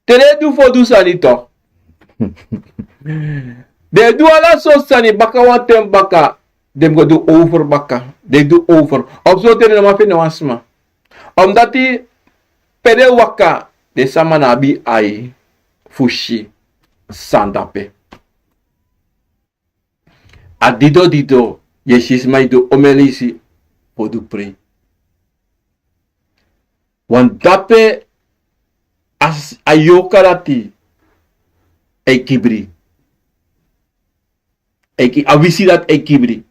te den du fodu sani, toch, den du ala sortu sani, baka wan ten baka den go du over baka. Den du over. Of sonten den no man feni wan sma. Omdati pe den waka, den sama no abi ai fu si san de ape. A dido dido, yu e si sma e du omen leisi fodu prei. Want dape a s-, a yorka dati e kibri. E ki-, a wisi dati e kibri.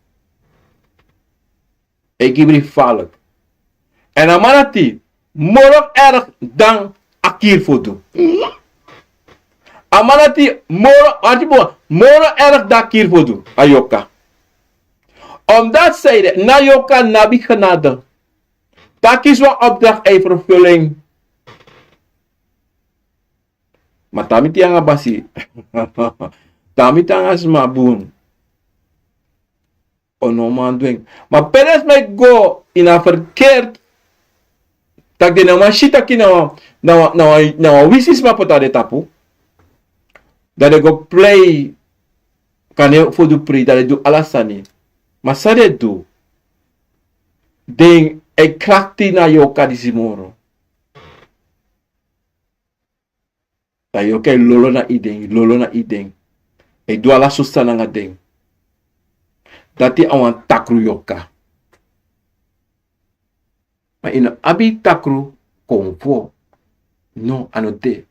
E kibri falek. Èn a man dati moro erg dan a kiri fodu. A man dati moro, arki bun, moro erg dan a kiri fodu, a yorka. Omdati san ede, na yorka no abi genade. Te a kisi wan opdracht, a e vervul en. Ma te a miti anga basi, te a miti anga sma bun, a no man du en. Ma pe den sma e go ini a verkeerd, taki den no man si taki na wan, na wan, na wan, na wan wisi sma poti a den tapu. Dan den go prei, kande fodu prei, dan den du ala sani. Ma san den du, den e krakti na yorka disi moro. Dan yorka e lolo na ini den, lolo na ini den. E du ala sortu sani nanga den. dati a wan takru yoka. Ma yu no abi takru konfo. No, a no de.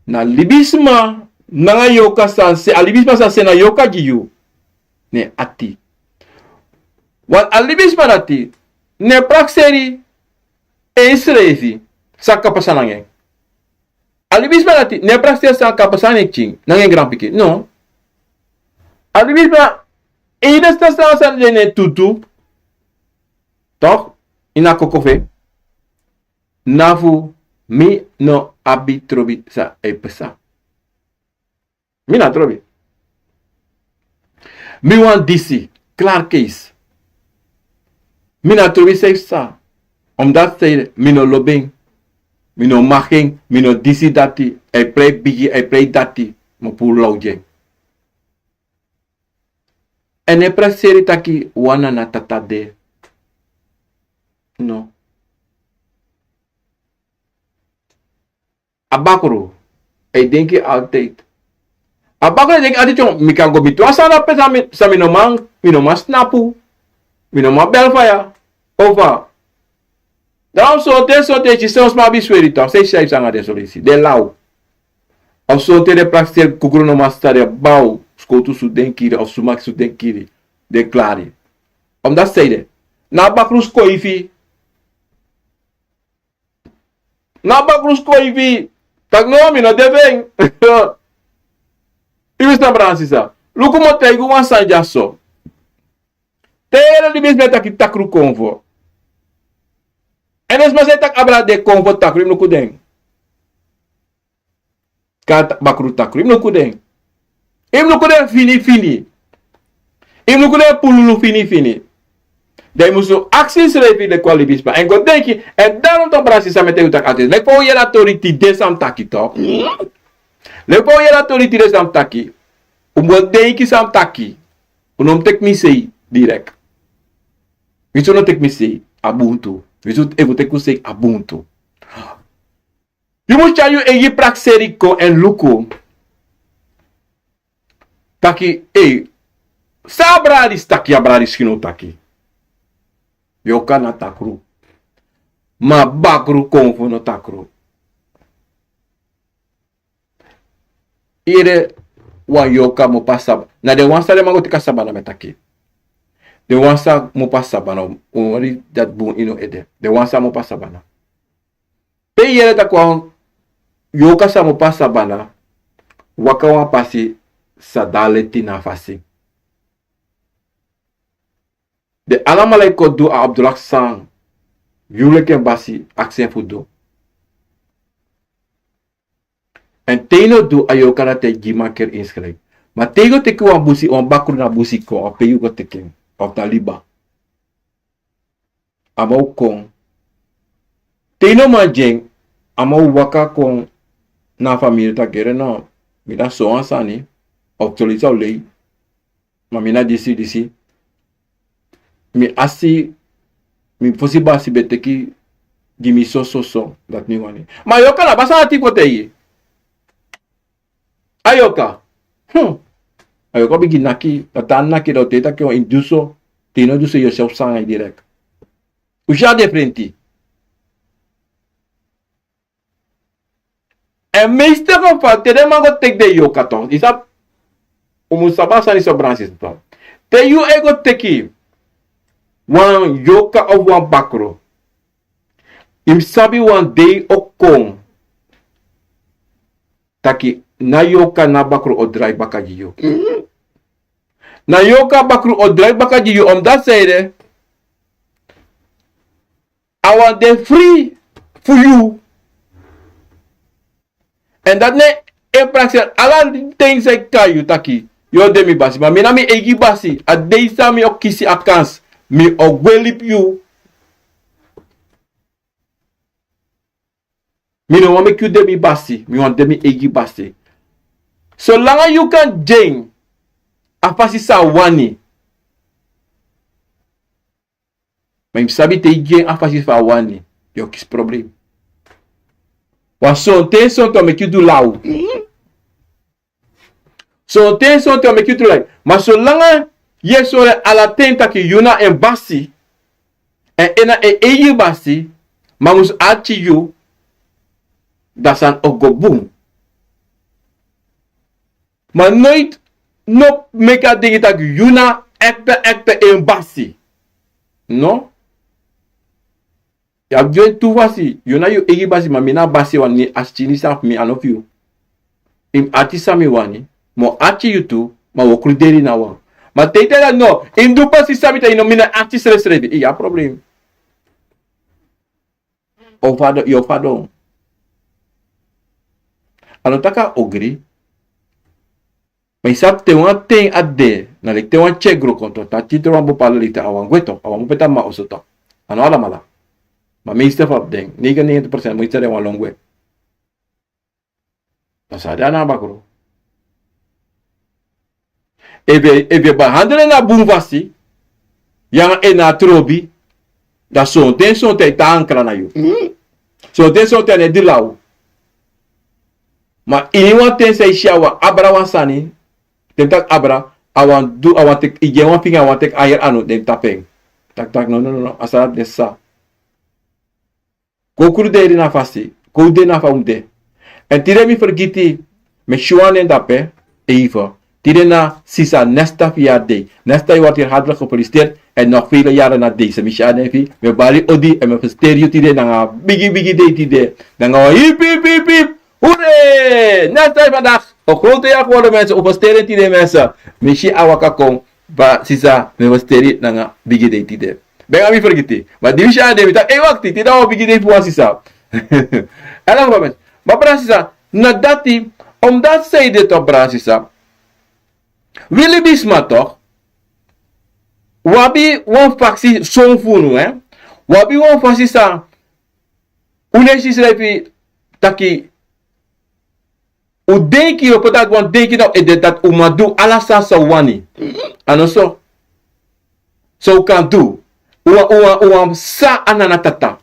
Na libisma nanga yoka san se, a libisma san se na yoka gi yu. Ne ati. Wan a libisma dati, ne prakseri ensrefi san kan pasa nanga en. A libisma dati, ne prakseri san kan pasa nanga en pikin, nanga en granpikin. No. A libisma, ini a sani san de ne tutu. Toch, ini a koko fu en. Na fu mi no abi trobi san e pasa. Mi na trobi. Mi wan disi, klaar kees. Mi na trobi san e pasa. Omdat san ede, mi no lobi en. Mi no mag en, mi no disi dati, a e prei bigi, a e prei dati, mi o puru law gi en. Èn no e prakseri taki wan na tata de. No. A bakru, a e denki altijd. A bakru e denki altijd, mi kan go miti wan sani na pe san mi, san mi no man, mi no man snapu. Mi no man bel faya. Ofa. Dan wan sortu, sortu, e si san sma abi sweri toch, san e si a e psa nanga den solusi. Den law. Of sortu den prakseri kukru no man sari, baw, skowtu su den kiri, of sumaki su den kiri. Den klari. Omdat san ede, na bakru skoifi. Na bakru skoifi. Taki no, mi no de fu en. Yu mus na brada sisa. Luku mi o taigi wan sani dyaso. Te yu yere libisma e taki takru konfo. Èn den sma san e taki abra den konfo takru, yu mus luku den. Kan bakru takru, yu mus luku den. Yu mus luku den fini fini. Yu mus luku den pululu fini fini. Dan yu mus aksi yusrefi, den kon a libisma. Èn go denki, èn dan no tan brasi san mi e taigi yu taki altijd. Leki fa un yere a tori tide san mi taki toch. Leki fa un yere a tori tide san mi taki. Un mus denki san mi taki. Un no mus teki mi sei direct. Winsi un no teki mi sei, a bun tu. Winsi efu un teki un sei, a bun tu. Yu mus tyari yu eigi prakseri kon èn luku. Taki, ei, san a brada disi taki, a brada disi no taki. Yoka na takru. Ma bakru konfo no takru. Yu yere wan yoka mu pasa sabana. Na den wan san den man go teki a sabana mi e taki. Den wan san mu pasa sabana, un wani dati bun ini un ede. Den wan san mu pasa sabana. Te yu yere taki wan yoka san mu pasa sabana, waka wan pasi san de leti na a fasi. Den alamala e kon du a Abdullah san yu leki en basi aksi en fu du. Èn te yu no du, a yoka dati e gi makeri inschrijf. Ma te yu go teki wan busi, wan bakru na busi kon, of pe yu go teki en, of na liba. A man o kon. Te yu no man gi en, a man o waka kon na a famiri taki, yere no, mi na sowan sani, of solusi o lei. Ma mi na disi, disi. Mi asi, mi fosi basi ben teki gi mi so, so, so, dati mi wani. Ma a yoka na basi ati fu taigi. A yoka. Hmm. A yoka bigin naki, dati a naki, dan un taki yu e du so, te yu no du so yu o si a psa nanga yu direct. Un si a diferenti. Èn meeste geval, te den man go teki den yoka toch. Yu sabi, un mus sabi a sani so, brada sisa toch. Te yu e go teki wan yoka of wan bakru, yu mus sabi wan dei o kon taki na yoka, na bakru o drai baka gi yu. Na yoka, bakru o drai baka gi yu, omdat san ede, a wani de fri fu yu. Èn dati na en prakseri ala ten san e kon na yu taki, yu o de mi basi, ma mi na mi eigi basi, a dei san mi o kisi a kans, mi o gwe libi yu. Mi no wani meki yu de mi basi, mi wani de mi eigi basi. Solanga yu kan gi en a fasi san a wani. Ma yu mus sabi te yu gi en a fasi fa a wani, yu o kisi problem. Wan sonten sonten o meki yu du law. Sonten sonten o meki yu du law. Ma solanga Yu e sori en ala ten taki yu na en basi, èn en na en eigi basi, ma a mus arki yu, dan sani o go bun. Ma noiti no meki a denki taki yu na ekte, ekte en basi. No. Yu abi du en tu fasi, yu na yu eigi basi, ma mi na a basi wan, a skin san fu mi a no fu yu. Yu mus arki san mi wani, mi o arki yu tu, ma wi o kruderi na wan. Ma te yu taki no, yu mus du basi san mi taki, no, mi na arki srefsrefi, yu abi problem. Yu o fadon, yu o fadon. A no taki a ogri. Ma yu sabi te wan ten a de, na leki te wan tyeki gro kon, te a titri wan bepaalde leeftijd, a wani gwe, a wani mu peti a mama oso. A no alamala. Ma meeste fu den, negenennegentig procent, meeste den wani lon gwe. Dan san de na a bakru. Efu yu, efu yu behandel en na bun fasi, yu nanga en na trobi, dan sonten, sonten a e tan ankra na yu. Sonten, sonten a no e dilaw. Ma iniwan ten san yu si a wani abra wan sani, den taki abra, a wani du, a wani teki, yu gi en wan finga, a wani teki a heri anu, den tapu en. Taki, taki, no, no, no, no, a sani de sa. Kon kruderi na fasi, kon de na fa un de. Èn tide mi fergiti, mi e si wan nen dape, even. Tide na sisa Nesta fu yari dei. Nesta, yu wani hartelijk gefeliciteerd. Èn nog vele yari na deze. Mi si a nen fu yu, mi e bari odi, èn mi e feliciteri yu tide nanga bigi, bigi dei tide. Nanga wan hip, hip, hip, hip. Hure! Nesta is vandaag een grote jaar geworden, mensen. Un feliciteri en tide, mensen. Mi si a waka kon. Ba sisa, mi e feliciteri nanga bigi dei tide. Ben a mi fergiti. Ma di mi si a nen mi taki, ei, wakti, tide a wan bigi dei fu wan sisa. Ala fu a mens. Ma brada sisa, na dati, omdat san ede toch, brada sisa. Wi libisma toch. Wi abi wan faksi son fu unu, hè. Wi abi wan faksi san un no e si srefi taki un denki, yu o poti dati wan denki na un ede dati un man du ala sani san un wani. A no so. So un kan du. Un wani, un wani, un wani psa a nana tata.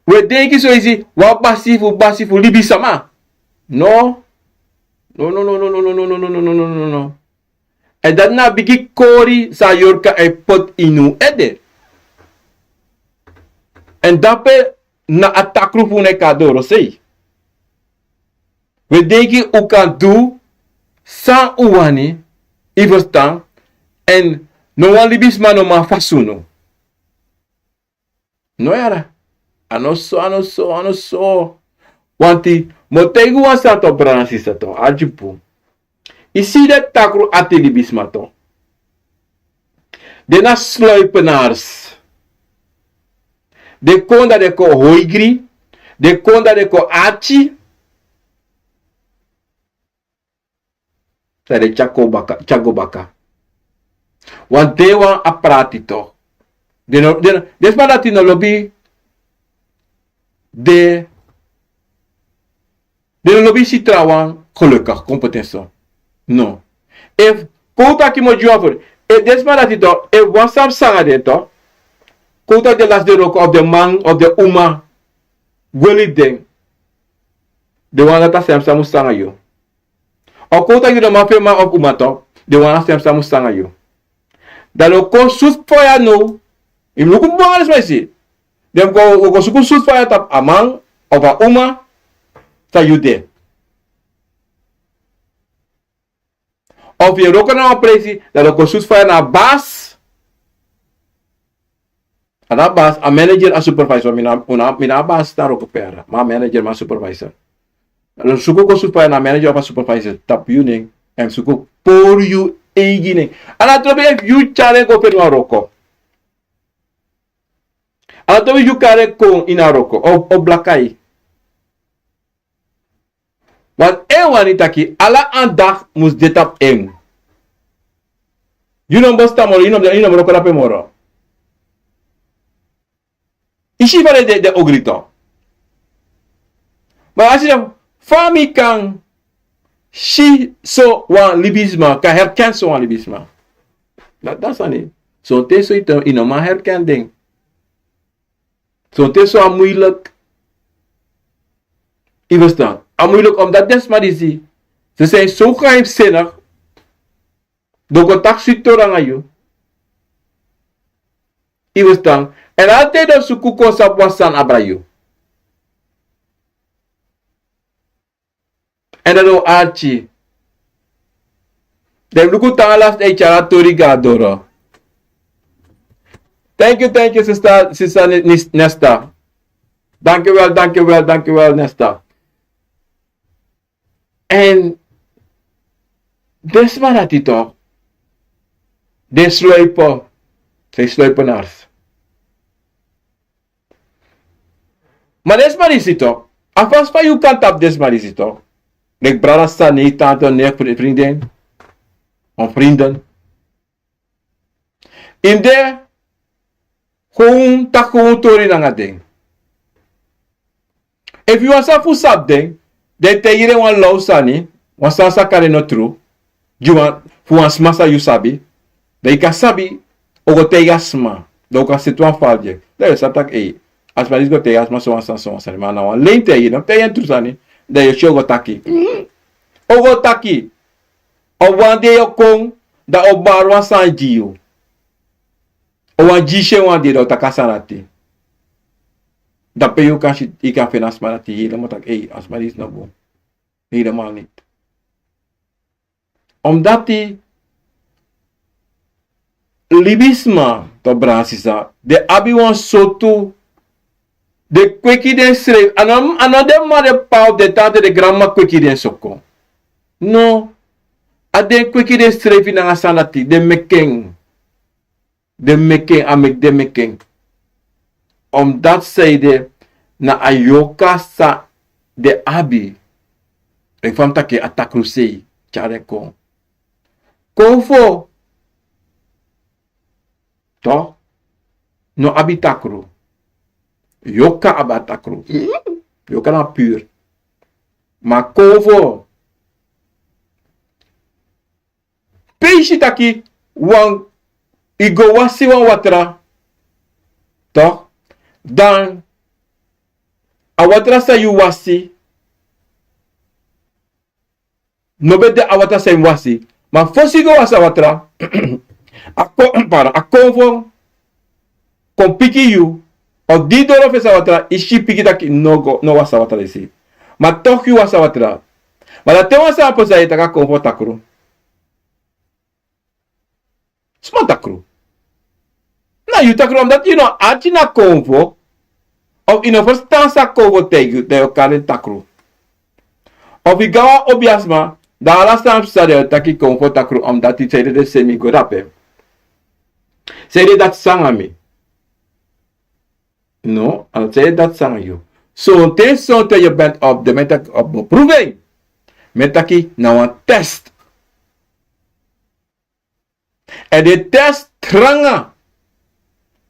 Un e denki so isi, wan basi fu, basi fu libisama. No. No, no, no. Èn dati na a bigi kori san Yorka e poti ini un ede. Èn dape na a takru fu un e kon na dorosei. Un e denki un kan du san un wani, yu ferstan, èn no wan libisma no man fasi unu. No yara. A no so, a no so, a no so. Wanti, mi o taigi wan sani toch, brada nanga sisa toch, arki bun. Yu si den takru ati libisma toch. Den na sluipenaars. Den kon dan den kon hoigri. Den kon dan den kon arki. Dan den tyari kon baka, tyari go baka. Wan dei wan a prati toch. Den no, den, den sma dati no lobi de, den no lobi si trawan gelukkig, kon poti en so. No. Efu, kon un taki mi o gi wan voorbeeld. Efu den sma dati toch, efu wan sani psa nanga den toch. Kon un taki den lasi den wroko of den man, of den uma. Gweli den. Den wani dati a srefi sani mus psa nanga yu. Of kon un taki den no man fu en man of uma toch, den wani a srefi sani mus psa nanga yu. Dan den o kon sutu faya now. Yu mus luku bun nanga den sma disi. Den go, go suku sutu faya tapu a man of a uma san yu de. Of yu e wroko na wan presi, dan den o kon sutu faya na a basi. A na a basi, a manager, a supervisor, mi na, mi na a basi na wroko pe yara, ma a manager, ma a supervisor. Dan den o suku kon sutu faya na a manager of a supervisor tapu yu nen, èn suku pori yu eigi nen. A no trobi efu yu tyari en go feni wan wroko. A no trobi yu kari en kon ini a wroko, o, o blaka yu. Want en wani taki ala aandacht mus de tapu en. Yu no mus stamel, yu no, yu no mus wroko drape moro. Yu si fa den de, den ogri toch. Ma a si dan, fa mi kan si so wan libisma, kan herken so wan libisma. Dati, dati sani. Sonten so yu no man herken den. Sonten so a moeilijk. Yu verstaan? A moeilijk omdat den sma disi, ze zijn zo geheimzinnig. Den o kon taki switi tori nanga yu. Yu e ferstan? Èn ala ten den o suku kon sabi wan sani abra yu. Èn dan den o arki. Den mus luku tan alas e tyari a tori go na doro. Thank you, thank you, sister, sister Ni-, Ni-, Nesta. Dank u wel, dank u wel, dank u wel, Nesta. Èn den sma dati toch, den sluipen, den sluipenars. Ma den sma disi toch, a fasi fa yu kan tapu den sma disi toch. Leki brada Sani, tante, neef, vri-, vriendin, of vrienden. Yu mus de gewoon, taki gewoon tori nanga den. Efu yu wani sabi fu sabi den, dan yu taigi den wan law sani, wan sani san kari no tru, gi wan, fu wan sma san yu sabi, dan yu kan sabi, o go taigi a sma, dan o kan seti wan fal gi en. Dan yu o sabi taki, ei, a sma disi go taigi a sma sowan sani, sowan sani, ma a na wan len taigi, no taigi en tru sani, dan yu o si o go taki. O go taki, o wan dei o kon, dan o bari wan sani gi yu. O wan gi yu si en wan dei dan o taki a sani dati. Dan pe yu kan si, yu kan feni a sma dati helemaal taki, ei, a sma disi no bun. Helemaal niet. Omdati libisma, toch, brada sisa, den abi wan sortu, den kweki densrefi. A no, a no den mama, den p'pa of den tante, den granmama kweki den so kon. No. A den kweki densrefi nanga sani dati, den meki en. Den meki en, a meki den meki en. Omdati sanede na a yorka san den abi. Leki fa mi taki, a takru sei tyari den kon. Konfo, toch, no abi takru. Yorka abi a takru. Yorka na pur. Ma konfo, pe yu si taki wan, yu go wasi wan watra, toch, dan a watra san yu wasi, no ben de a watra san yu wasi. Ma fosi yu go wasi a watra, a kon, pardon, a konfo kon piki yu, of di yu doro fesi a watra, yu si piki taki no go, no wasi a watra disi. Ma toch yu wasi a watra. Ma dan te wan sani pasa, yu e taki a konfo takru. Suma takru? Na yu takru, omdati yu no arki na konfo, of yu no ferstan san konfo taigi yu, dan yu o kari en takru. Of yu go na wan obiasma, dan ala sani psa, dan yu o taki konfo takru, omdati sanede den seni mi go dape. Sanede dati sani nanga mi. No, a no sanede dati sani nanga yu. Sonten, sonten yu ben op de, mi e taki op beproeving. Mi e taki na wan test. Èn den test tranga.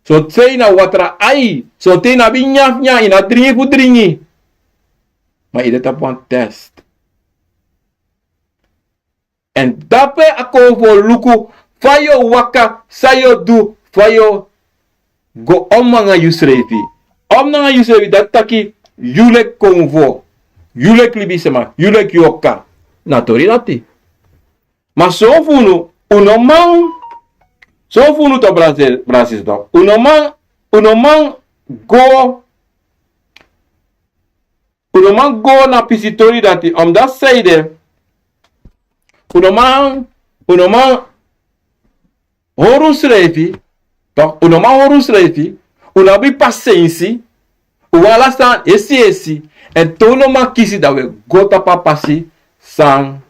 Sonten yu na watra ai, sonten yu no abi nyanyan, yu no dringi fu dringi. Ma yu de tapu wan test. Èn dape a konfo luku fa yu o waka, san yu o du, fa yu o go om nanga yusrefi. Om nanga yusrefi, dati taki yu leki konfo, yu leki libisma, yu leki yorka. Na tori dati. Ma son fu unu, un no man, son fu unu, toch, brada, brada sisa, toch, un no man, un no man go, un no man go na pisitori dati, omdati sanede, un no man, un no man hori unsrefi, toch, un no man hori unsrefi, un no abi pasensi, un wani ala sani esi esi, èn te un no man kisi, dan un e go tapu a pasi san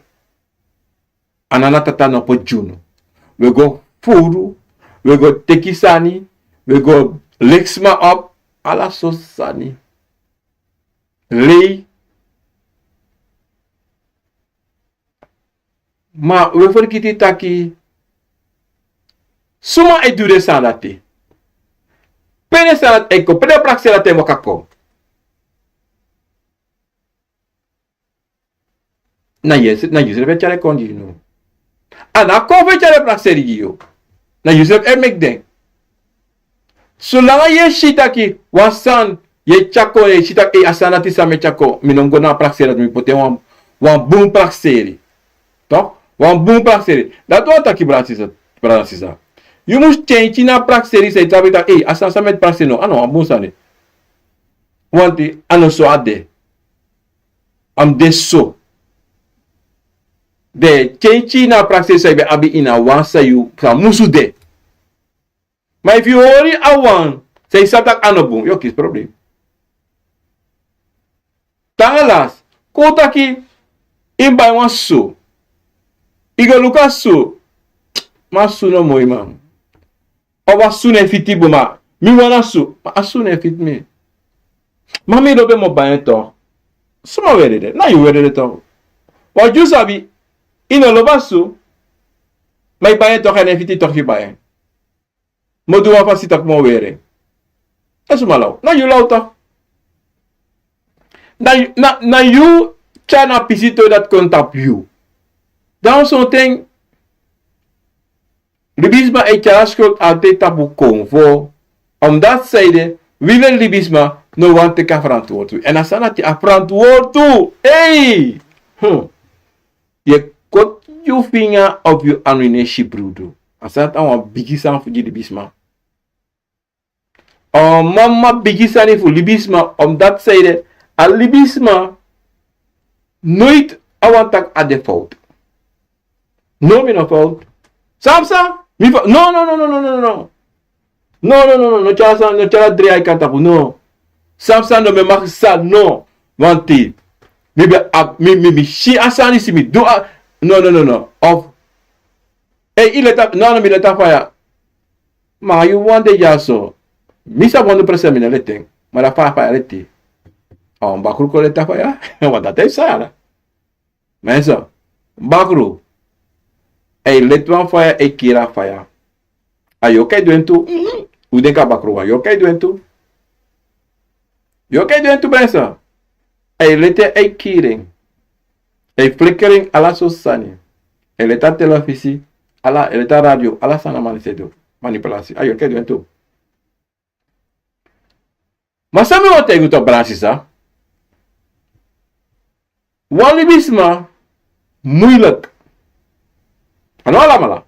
a nana tata no poti gi unu. Un e go furu, un e go teki sani, un e go leki sma op, ala sortu sani. Lei. Ma un e fergiti taki, suma e du den sani dati? Pe den sani dati e kon, pe den prakseri dati e waka kon? Na yu, na yusrefi e tyari kon gi yu, no? A no a konfo e tyari prakseri gi yu. Na yusrefi e meki den. Solanga yu e si taki wan sani, yu e tyari kon, yu e si taki, ei, a sani dati san mi e tyari kon, mi no go na a prakseri dati, mi poti en wan, wan bun prakseri. Toch? Wan bun prakseri. Dati wan taki, brada sisa. Brada sisa. Yu mus kenki na a prakseri san yu tapu taki, ei, a sani san mi e prakseri no, a no wan bun sani. Wanti a no so a de. A mus de so. Den kenki na a prakseri san yu ben abi ini a wan san yu sa musu de. Ma efu yu hori a wan san yu sabi taki a no bun, yu o kisi problem. Tan lasi, kon un taki, yu mus bai wan susu. Yu go luku a susu. Ma a susu no moi, man. Of a susu no e fiti bun, ma mi wani a susu. Ma a susu no e fiti mi. Ma mi lobi en, mi o bai en tok. Suma weri de? Na yu weri de tok. Wan di yu sabi, yu no lobi a susu. Ma yu bai en tok, a no e fiti yu tok fu yu bai en. Mi o du wan fasi taki mi o weri en. Na suma law? Na yu law tok. Na, na, na yu tyari na pisi tok dati kon tapu yu. Dan sonten libisma e tyari a skuld altijd tapu konfo. Omdat zij de, wi leti libisma no wani teki a verantwoord. Èn a sani dati a verantwoord. Ei! Hmm. Yu e koti yu finga of yu anu ini en si, brudu. A sani dati a wan bigi sani fu gi libisma. A wan mama bigi sani fu libisma, omdat zij de, a libisma nooit a wani taki a de fout. No, mi no fout. San psa? Mi fout. No, no, no. No, no, no, no, no. No tyari san, no tyari a dri ai kan tapu, no. San psa, no, mi e maki san, no. Wanti mi ben abi, mi, mi, mi si a sani disi, mi du a, no, no, no, no. Of, ei, yu leti a, no, no, mi leti a faya. Ma yu wan de dyaso. Mi sabi hondro prese mi no leti en. Ma da faya, faya leti. A wan bakru kon leti a faya. Wan dati e psa ya. Ma en so, bakru, a e leti wan faya, a e kiri a faya. A yu o kai du en tu. Un denki a bakru wan, yu o kai du en tu. Yu o kai du en tu, brada. A e leti en, a e kiri en. A e flikeri en, ala sortu sani. A e leti a telefisi, ala, a e leti a radio, ala sani a man disi e du. Manipulasi. A yu o kai du en tu. Ma san mi wani taigi un tok, brada sisa. Wan libisma muilek. A no alamala.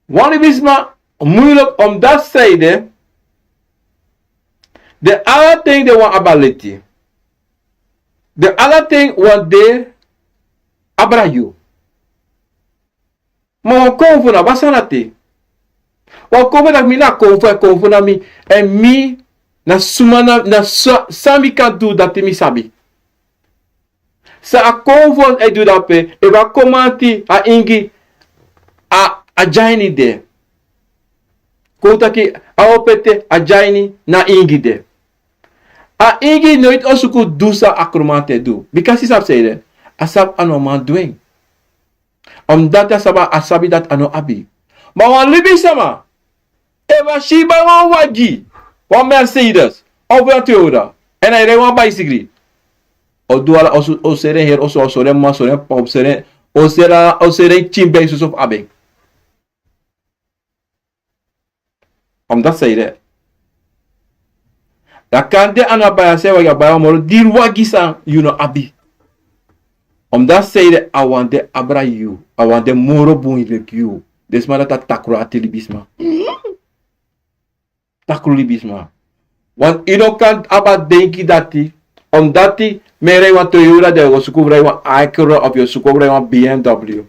Wan libisma muilek, omdat zij de, den ala ten den wani abi a leti. Den ala ten wani de abra yu. Ma wan konfo na abi a sani dati. Wan konfo taki mi na konfo, èn konfo na mi. Èn mi na suma na, na sa, san mi kan du, dati mi sabi. San a konfo e du dape, efu a kromanti, a ingi, a, a dyaini de. Kon taki a opo ete, a dyaini, na ingi de. A ingi noiti o suku du san a kromanti e du. Bika a si sabi san ede, a sabi a no man du en. Omdat a sabi, a sabi dati a no abi. Ma wan libisma, efu a si bai wan wagi, wan Mercedes, of wan Toyota, èn a e rei wan baisigri. O du ala, o su, o seri en heri, o su, o seri en mama, o seri en p'pa, o seri en, o seri en, o seri en pikin bai soso fu abi en. Omdat zij de. Dan kande a no abi bai a seri wagi, a bai wan moro diri wagi san yu no abi. Omdat zij de, a wani de abra yu, a wani de moro bun leki yu. Den sma dati a takru ati libisma. Takru libisma. Want yu no kan abi a denki dati, omdat mi e rei wan Toyota, dan yu o suku fu rei wan Acura, of yu o suku fu rei wan B M W.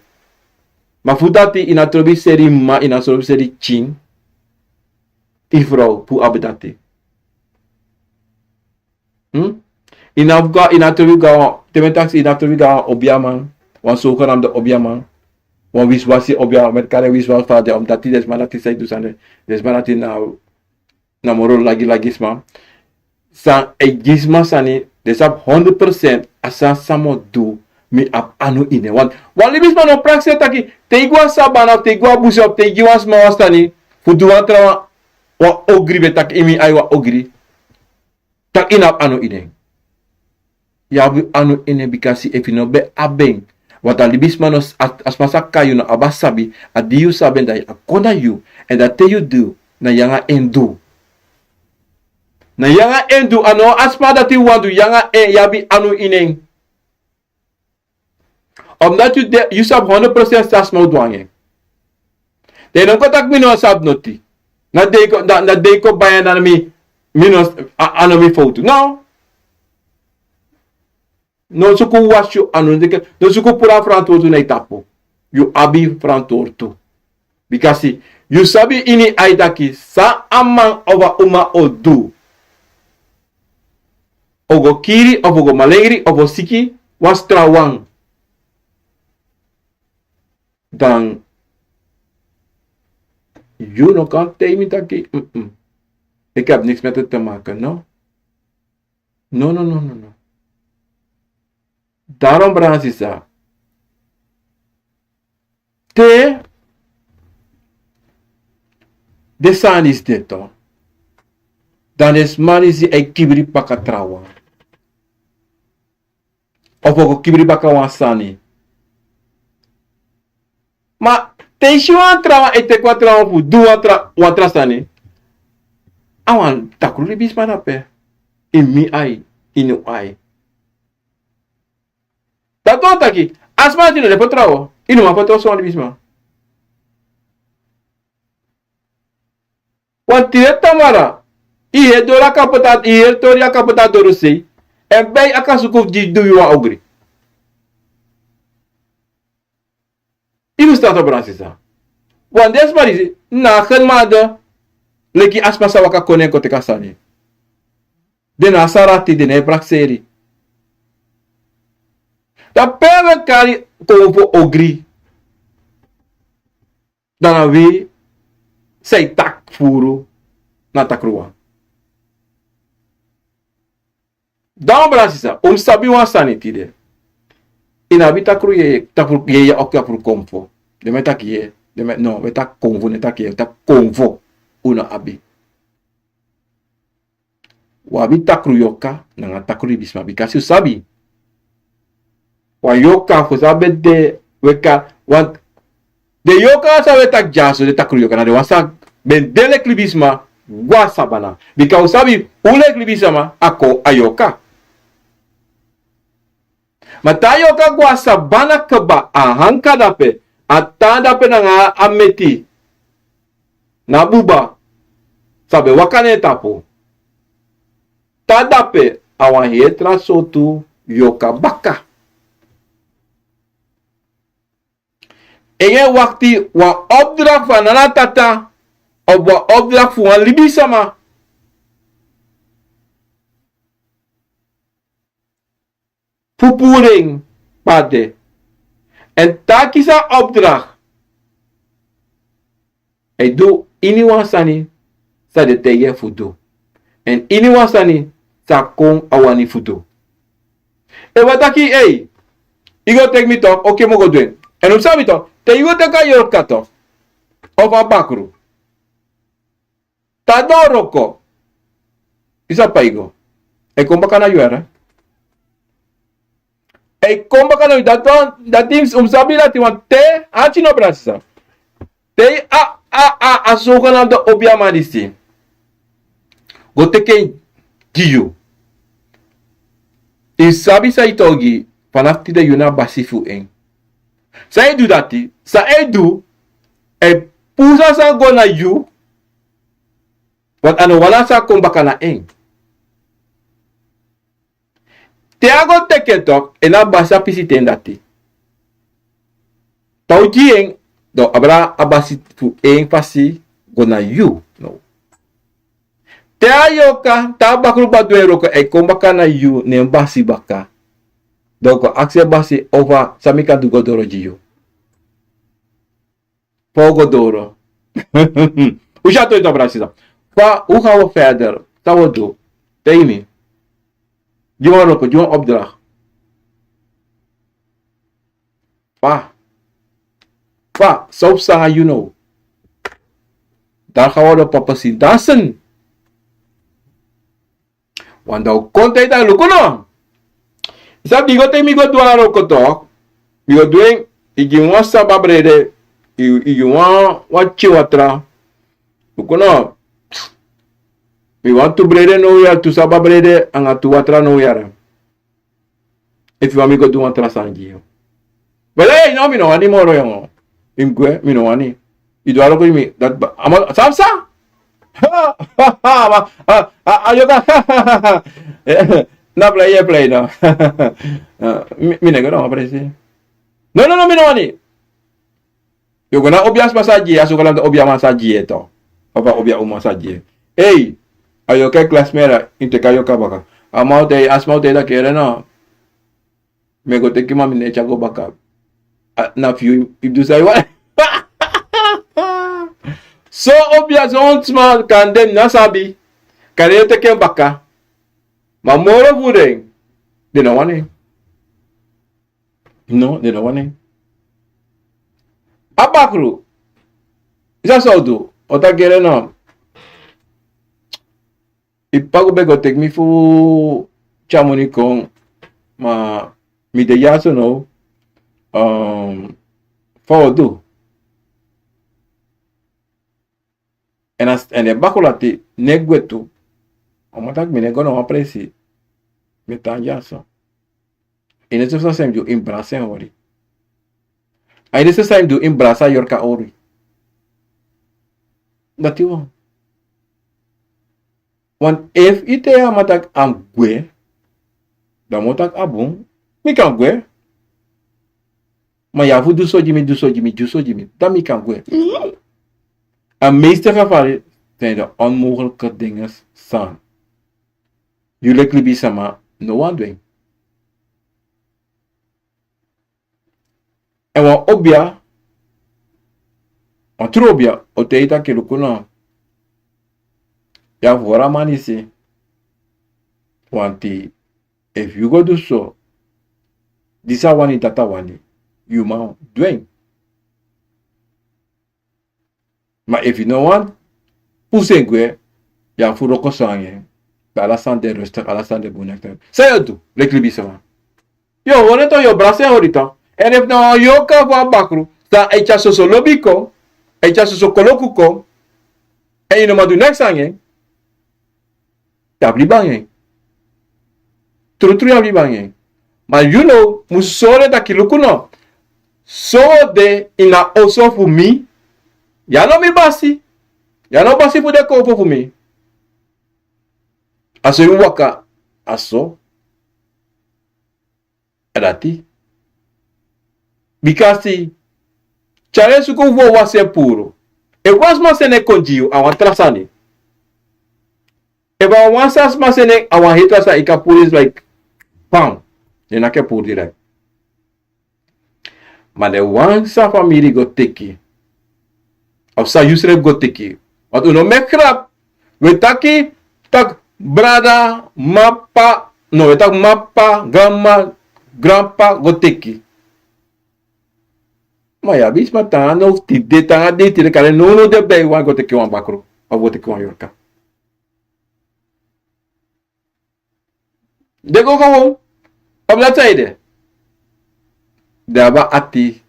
Ma fu dati yu no trobi seri mama, yu no trobi seri pikin, yu frow puru abi dati. Hmm? Yu no abi go, yu no trobi go, te mi e taki, yu no trobi go a wan obiaman, wan zogenaamde obiaman, wan wisiwasi obiaman, mi e kari en wisiwasi fa a de, omdat den sma dati san e du sani, den sma dati na na moro lagilagi sma. San e gi sma sani, den sabi hondro procent a sani san mi o du, mi abi anu ini en. Wan, wan libisma no prakseri taki, te yu go a sabana, te yu go a busi, te yu gi wan sma wan sani fu du wan trawan, wan ogri ben taki, yu mus abi wan ogri. Taki yu no abi anu ini en. Yu abi anu ini en, bikasi efu yu no ben abi en, want a libisma no, a, a sma sa kai yu no abi a sabi, a di yu sabi en, dan a kon na yu, èn dan te yu du, na yu nanga en du. Na yu nanga en du, a no a sma dati yu wani du, yu nanga en, yu abi anu ini en. Omdat yu de, yu sabi honderd procent san sma o du nanga en. Dan yu no kon taki mi no sabi noti. Na den yu kon, na, na den yu kon bai en, dan mi, mi no, a, a no mi fowtu. No. No suku wasi yu anu, no suku puru a ferantwortu na yu tapu. Yu abi ferantwortu. Bikasi yu sabi ini yu ai taki san a man of a uma o du. O go kiri, of o go malengri, of o siki, wan trawan. Dan yu no kan taigi mi taki, mm-mm. Ik heb niks met het te maken, no. No, no, no, no, no. Daarom, brada nanga sisa, te den sani disi de, dan den sma disi e kibri baka trawan. Of o go kibri baka wan sani. Ma te yu si wan trawan e teki wan trawan fu du wan tra, wan tra sani, a wani takru libisma dape. Ini mi ai, ini yu ai. Dati wani taki, a sma dati no de fertrouw. Yu no man fertrouw so wan libisma. Wan tide tamara, yu heri tori a kan poti a, yu heri tori a kan poti a dorosei. Èn bai a kan suku fu gi du yu wan ogri. Yu no sabi, brada nanga sisa. Wan den sma disi na a genade, leki a sma sa waka kon na en kon teki a sani. Den na a sarati, den na e prakseri. Dan pe wi e kari kon fu ogri. Dan na wi san e taki furu na takruwan. Dan, brada nanga sisa, un mus sabi wan sani tide. Yu no abi takru yeye, takru yeye, oke, takru konfo. Den man e taki yeye, den man e, no, wi e taki konfo, den e taki yeye, wi e taki konfo. Un no abi. Wi abi takru yorka nanga takru libisma, bikasi un sabi. Wan yorka fu san ben de, wi e kari, wan, den yorka san wi e taki dyaso, den takru yorka na den wan san ben de leki libisma go na sabana. Bika un sabi, un leki libisma, a kon a yorka. Ma te a yorka go na sabana kaba, a hanka dape, a tan dape nanga a meti, na buba san ben waka na en tapu. Te dape a wan heri tra sortu yorka baka. En yu e wakti wan opdracht fu a nana tata, of wan opdracht fu wan libisma fu puru en pe a de. Èn te a kisi a opdracht, a e du iniwan sani san den taigi en fu du. Èn iniwan sani san a kon a wani fu du. Efu a taki, ei, yu go teki mi tok, oke, mi o go du en. Èn un sabi tok, te yu go teki a yorka tok, of a bakru, te a doro kon, yu sabi pe a e go. A e kon baka na yu, yere. A e kon baka na yu, dati wan, dati un mus sabi dati wan te, arki no, brada nanga sisa. Te a, a, a, a zogenaamde obiaman disi go teki en gi yu. Yu sabi san yu togi, fanafu tide yu na basi fu en. San yu e du dati, san yu e du, a e puru san go na yu, want a no wani san kon baka na en. Te a go teki en tok, en na basi a pisi ten dati. Te a o gi en, dan a o abra a basi fu en fasi go na yu. No. Te a yorka, te a bakru kba du en wroko, a e kon baka na yu, na en basi baka. Dan a o kon aksi en basi, ofa san mi kan du go doro gi yu. Fa un go doro. Un si a tori tok, brada nanga sisa. Fa, hoe gaan we verder? San un o du? Taigi mi. Gi wan wroko, gi wan opdracht. Fa. Fa, san un psa nanga yu now. Dan gaan we de papa si dansen. Want dan un kon taigi taki luku no. Yu sabi, di yu go taigi mi go du wan wroko tok, mi go du en, yu gi mi wan saba brede, yu, yu gi mi wan, wan pikin watra. Luku no. Mi wani tu brede now yere, tu saba brede, nanga tu watra now yere. Efu yu wani mi go du wan tra sani gi yu. Wala, ei, no, mi no wani moro, yongo. Yu mus gwe, mi no wani. Yu du a wroko gi mi, dati ba, a man, san psa? Ha, ha, ha, a, a, a, yu kan, na play, yu e play, no. Mi, mi no e go na wan presi. No, no, no, mi no wani. Yu o go na obia sma san gi yu, a so kaba na obia man san gi yu, to. Of a obia uma san gi yu. Ei, a yorka e klasmera, yu teki a yorka baka. A man o taigi, a sma o taigi taki, no. Mi e go teki, ma mi no e tyari go baka. A, na fu yu, yu du san yu wani. So obia, son sma kande mi no sabi. Kande yu o teki en baka. Ma moro fu den, den no wani. No, den no wani. A bakru. Yu sa so du, o taki, no. Yu p'pa go ben go teki mi fu tyari moni kon, ma mi de dyaso now. Um, fa wi o du? Èn a, èn den bakru dati no e gwe tu. A man taki mi no e go na wan presi. Mi e tan dyaso. Yu no sabi san yu mus du, yu mus brasi en hori. A yu no sabi san yu mus du, yu mus brasi a yorka hori. Dati wan. Want efu yu taigi a man taki a mus gwe, dan a man o taki a bun, mi kan gwe. Ma yu abi fu du so gi mi, du so gi mi, du so gi mi, dan mi kan gwe. A meeste gevallen zijn de onmogelijke dingen san yu leki libisma no wani du en. Èn wan obia, wan tru obia o taigi yu taki luku no. Yu abi fu hori a man disi. Want efu yu go du so, disi a wani, dati a wani, yu man du en. Ma efu yu no wani pusu en gwe, yu abi fu wroko so nanga en. Dan ala sani de rustig, ala sani de bun. San yu o du, leki libisma? Yu o hori en tu, yu o brasi en hori tu. Èn efu na wan yorka fu a bakru, dan a e tyari soso lobi kon, a e tyari soso koloku kon, èn yu no man du neks nanga en. Yu abi libi nanga en. Trutru yu abi libi nanga en. Ma yu now musu sori en taki luku no. So wi de ini a oso fu mi. Yu a no mi basi. Yu a no basi fu den kowpu fu mi. A so yu waka, a so. A dati. Bikasi tyari en suku fu o wasi en puru. Efu wan sma seni en kon gi yu, a wan tra sani. Efu a wan sma seni en, a wan heri tra sani, yu kan puru en like, bam. Den naki en puru direct. Ma den wan san famiri go teki, of san yusrefi go teki. Want un no meki grap. Wi e taki taki brada, mama, p'pa, no, wi e taki mama, p'pa, granma, granpa go teki. Ma yu abi sma te nanga now, tide, te nanga dei tide, kande nownow den ben wani go teki wan bakru, of go teki wan yorka. Den go go, of dati san ede. Den abi a ati,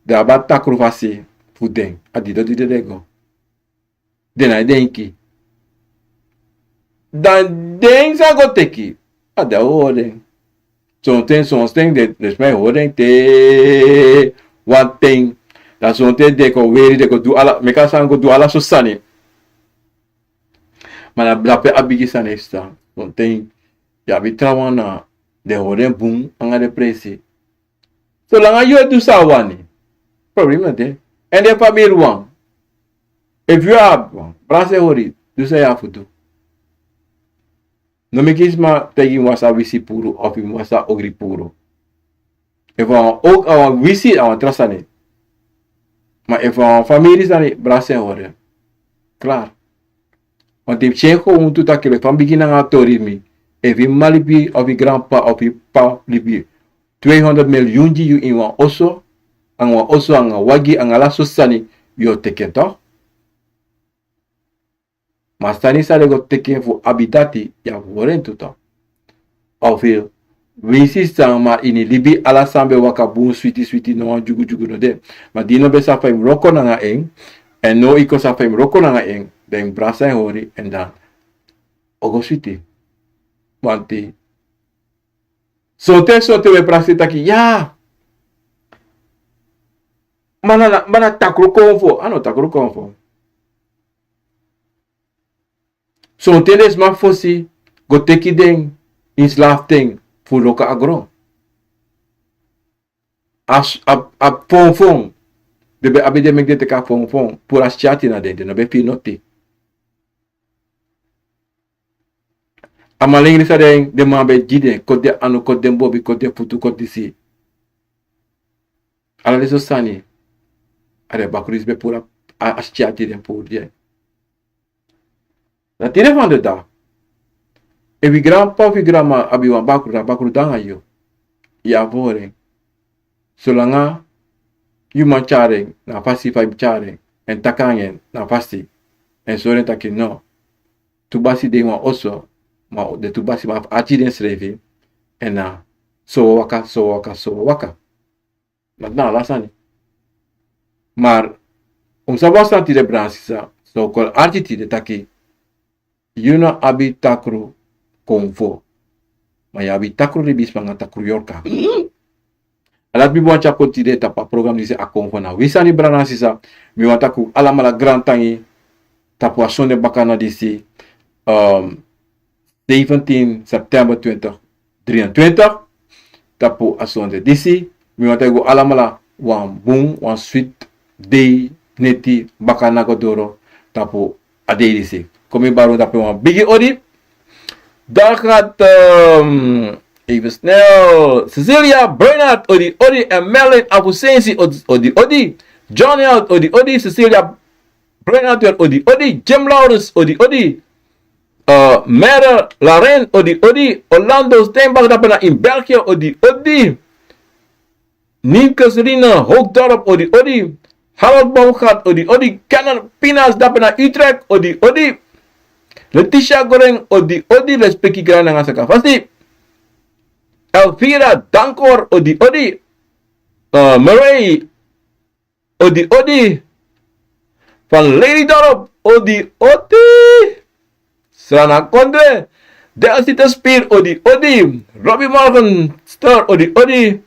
den abi a takru fasi fu den, a didon didon den go. Den no e denki. Dan den san go teki, a den o hori den. Sonten, sonten den, den sma e hori den te wan ten. Dan sonten den kon weri, den go du ala, meki a sani go du ala sortu sani. Ma na drape a bigi sani e stan. Sonten yu abi trawan, na den hori den bun nanga den presi. Solanga yu e du san a wani, problema no de. Èn den famiri wan, efu yu abi wan, brasi en hori, du san yu abi fu du. No meki sma taigi yu mus wasi a wisi puru of yu mus wasi a ogri puru. Efu a wan, a wan wisi, a wan tra sani. Ma efu a wan famiri sani, brasi en hori. Klaar. Want yu mus si en gewon tu taki, leki fa mi bigin nanga a tori, mi, efu yu mama libi of yu granpa of yu p'pa libi, twee honderd miljoen gi yu ini wan oso, nanga wan oso, nanga wagi, nanga ala sortu sani, yu o teki en toch. Ma sani san den go teki en fu abi dati, yu abi fu hori en tu toch. Of yu winsi san, ma ini libi ala sani ben waka bun, switi switi, no wan dyugudyugu no de. Ma di yu no ben sabi fa yu mus wroko nanga en, èn now yu kon sabi fa yu mus wroko nanga en, dan yu mus brasi en hori, èn dan o go switi. Want sonten, sonten wi e prakseri taki, ya, Ma na, na, ma na takru konfo. A no takru konfo. Sonten den sma fosi go teki den ini slaaften fu loka a gron. A s-, a, a fonfon. Den ben abi den meki den teki a fonfon. Puru a skin ati na den, den no ben firi noti. A malengri san den, den man ben gi den, koti den anu, koti den bobi, koti den futu, koti disi. Ala den so sani. A den bakru disi ben puru a, a, a skin ati den puru den. Na tide fu den dei. Efu yu granpa ofu yu granma abi wan bakru, dan a bakru de nanga yu. Yu abi fu hori en. Solanga yu man tyari en, na a fasi fa yu mus tyari en. Èn taki nanga en, na a fasi. Èn sori en taki no. Tu basi de ini wan oso, ma den tu basi man fu arki densrefi. Èn na so wi o waka, so wi o waka, so wi o waka. Dati na ala sani. Ma un sabi wan sani tide, brada nanga sisa, so kon arki tide taki, yu no abi takru konfo. Ma yu abi takru libisma nanga takru yorka. A dati mi ben wani tyari kon tide tapu a program disi, a konfo na wi sani, brada nanga sisa. Mi wani taki un alamala grantangi tapu a sonde bakana disi, um, zeventien september twintig drieëntwintig. Tapu a sonde disi, mi wani taigi un alamala wan bun, wan switi dei, neti, bakana go doro tapu a dei disi. Kon mi bari un dape wan bigi odi. Dan gaat, ehm, even snel. Cecilia Bernard, odi, odi. En Merlin Afusensi, odi, odi, odi. John Held, odi, odi. Cecilia Bernard, odi, odi. Jim Lawrence, odi, odi. Eh, Merel Laren, odi, odi. Orlando Steinbach, dape na in België, odi, odi. Nienke Selina Hoogdorp, odi, odi. Harold Baumgart, odi, odi. Kenneth Pinas, dape na Utrecht, odi, odi. Letitia Goreng, odi, odi. Lespeki, grani nanga sakafasi. Elvira Dankor, odi, odi. Eh, Murray, odi, odi. Van Lelydorp, odi, odi. Srana Kondre. Delsita Spir, odi, odi. Robbie Morgenster, odi, odi.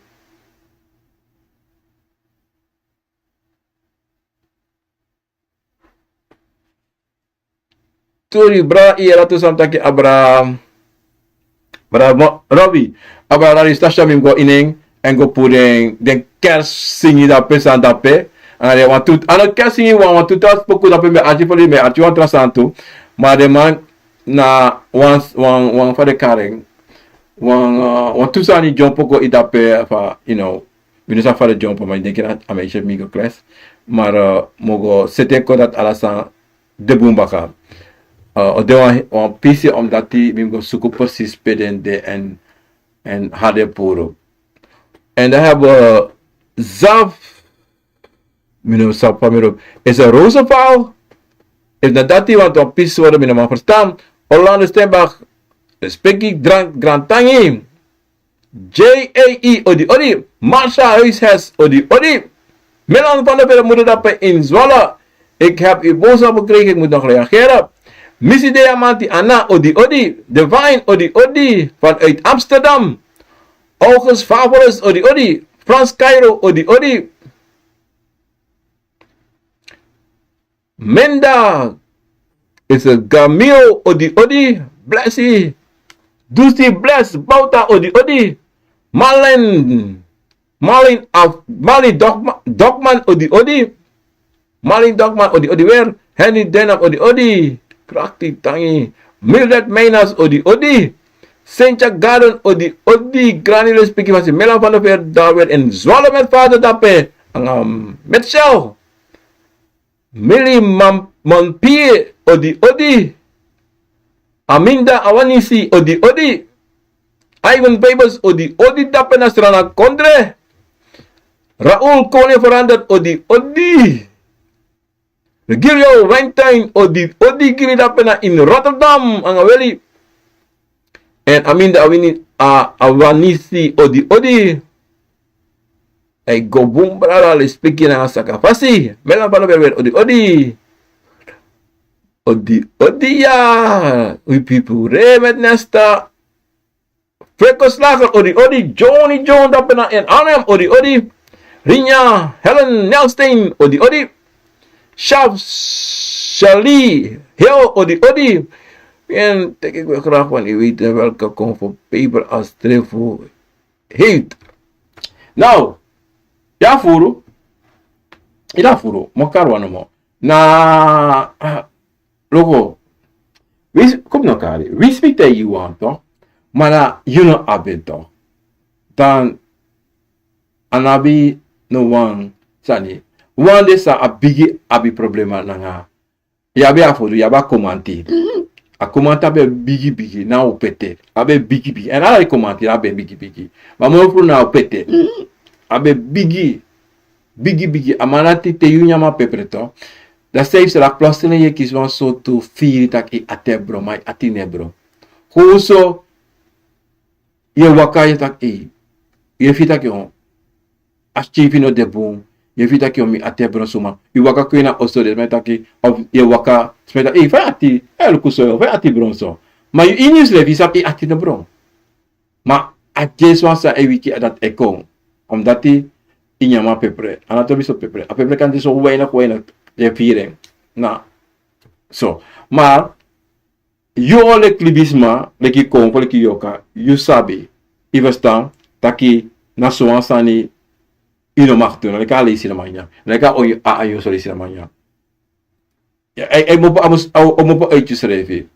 Turi bra, yu e lati san taki, abra, bra Mo-, Robi, abra, na di station mi go ini en, èn go puru den, den kerstsingi dape, san dape. Èn den wantu, a no kerstsingi wan, wantu tra spoku dape, mi e arki fu den, mi e arki wan tra sani tu. Ma den man na wan, wan, wan fa den kari en. Wan, eh, wantu sani dyompo go ini dape, fa, you know, mi no sabi fa den dyompo, ma mi denki na a meisje mi go kles. Ma, eh, mi o go seti en kon dati ala sani de bun baka. Eh, o de wan, wan pisi omdati mi mus go suku presis pe den de èn, èn hari den puru. Èn dan hebben we Zaf, mi no sabi fa mi robi. Is a Roosevelt? Efu na dati, want wan pisi word mi no man verstaan. Orlando Steinbach, respeki, gran-, grantangi. J A E, odi, odi. Marsha Huishes, odi, odi. Milan van der Velde, moeder dape in Zwolle. Ik heb uw boodschap gekregen, ik moet nog reageren. Missy Diamanti, Anna, odi, odi. Divine, odi, odi. Vanuit Amsterdam. August Fabulous, odi, odi. Frans Cairo, odi, odi. Menda is a Gamio, odi, odi. Blessi. Dusi Bless Bauta, odi, odi. Marlin, Marlin of, Marlin Dokma-, Dokman, odi, odi. Marlin Dokman, odi, odi weer. Henny Denham, odi, odi. Krakti Tangi. Mildred Meinas, odi, odi. Sentia Garden, odi, odi. Granny, respeki, fasi Mela van der Veer, daar weer in Zwolle met vader dape. Anga Mitchell. Mili Man-, Manpie, odi, odi. Aminda Awanisi, odi, odi. Ivan Babers, odi, odi, dape na Srana Kondre. Raoul Kone Veranderd, odi, odi. Regilio Weinstein, odi, odi, giri dape na in Rotterdam, anga weli. Èn Aminda Awini, a, Awanisi, odi, odi. Ai go bun brada, lespeki nanga sakafasi. Mela Balo Berber, odi, odi. Odi, odi, ya. Wi pipure met nesta. Freko Slager, odi, odi. Johnny John, dape na in Arnhem, odi, odi. Rinya Helen Nelstein, odi odi. Shaf Shali Heo, odi odi. En teki gwe graag van u weten welke kon voor peper als treffer heeft. Nou, ya furu. Ila furu, mokar wanomo. Na, ah, logo. Wis, kom no kari. Wis mi te yu want to. Mana yu no abi to. Dan a no abi no wan sani. Wan de san a bigi abi problema nanga. Yu abi a fodu, yu abi a komanti. A komanti a ben bigi bigi, na o pete. A ben bigi bigi. En ala yu komanti, a ben bigi bigi. Ma moro furu na o pete. A ben bigi, bigi bigi. A man dati te yu nyan a pepre to. Dan san yu sa plotseling yu e kisi wan sortu firi taki yu ati e bron, ma yu ati no e bron. Koso yu e waka, yu e taki, ei, yu e firi taki, o, a skin fu yu no de bun, yu e firi taki, o, mi ati e bron suma. Yu waka kon ini a oso, den sma e taki, of yu e waka, sma e taki, ei, fa yu ati, e luku so, fa yu ati bron so. Ma yu ini yusrefi sabi yu ati no bron. Ma a de sma san e wiki a dati e kon. Omdati yu nyan a pepre, a no tobi so pepre. A pepre kan de so weinig, weinig, yu e firi en. Na, so. Ma yu o leki libisma, leki kon, leki yoka, yu sabi, yu ferstan, taki na so wan sani yu no mag du, na leki a leisi na man nyan, na leki a, a, a yu so leisi na man nyan. Ya, a, a mopo, a mus, a, a mopo uit yusrefi.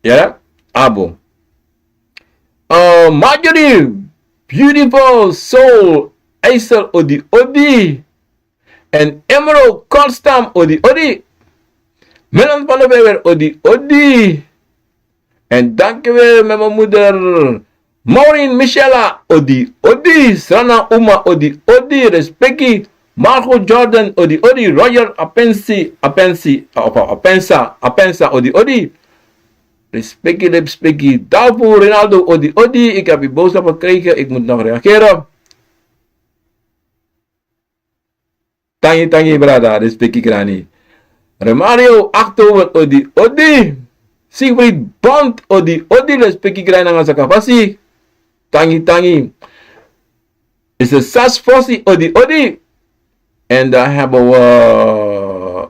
Ya, abo. Uh, Marjorie, beautiful soul, Aisel, odi odi. En Emerald Constam, odi odi. Melan van der Wever, odi odi. En danki weer, mijn moeder. Maureen Michela, odi odi. Sana Uma, odi odi. Respeki. Marco Jordan, odi odi. Roger Apensi, Apensi, of Apensa, Apensa, odi odi. Respeki, respeki. Davu Rinaldo, odi odi. Ik heb uw boodschap gekregen, ik moet nog reageren. Tangi, tangi, brada, respeki grani. Remario, oktober, odi odi. Siegfried Bond, odi odi, respeki grani nanga saka fasi. Tangi, tangi. Is a sas fosi, odi odi. En dan hebben we,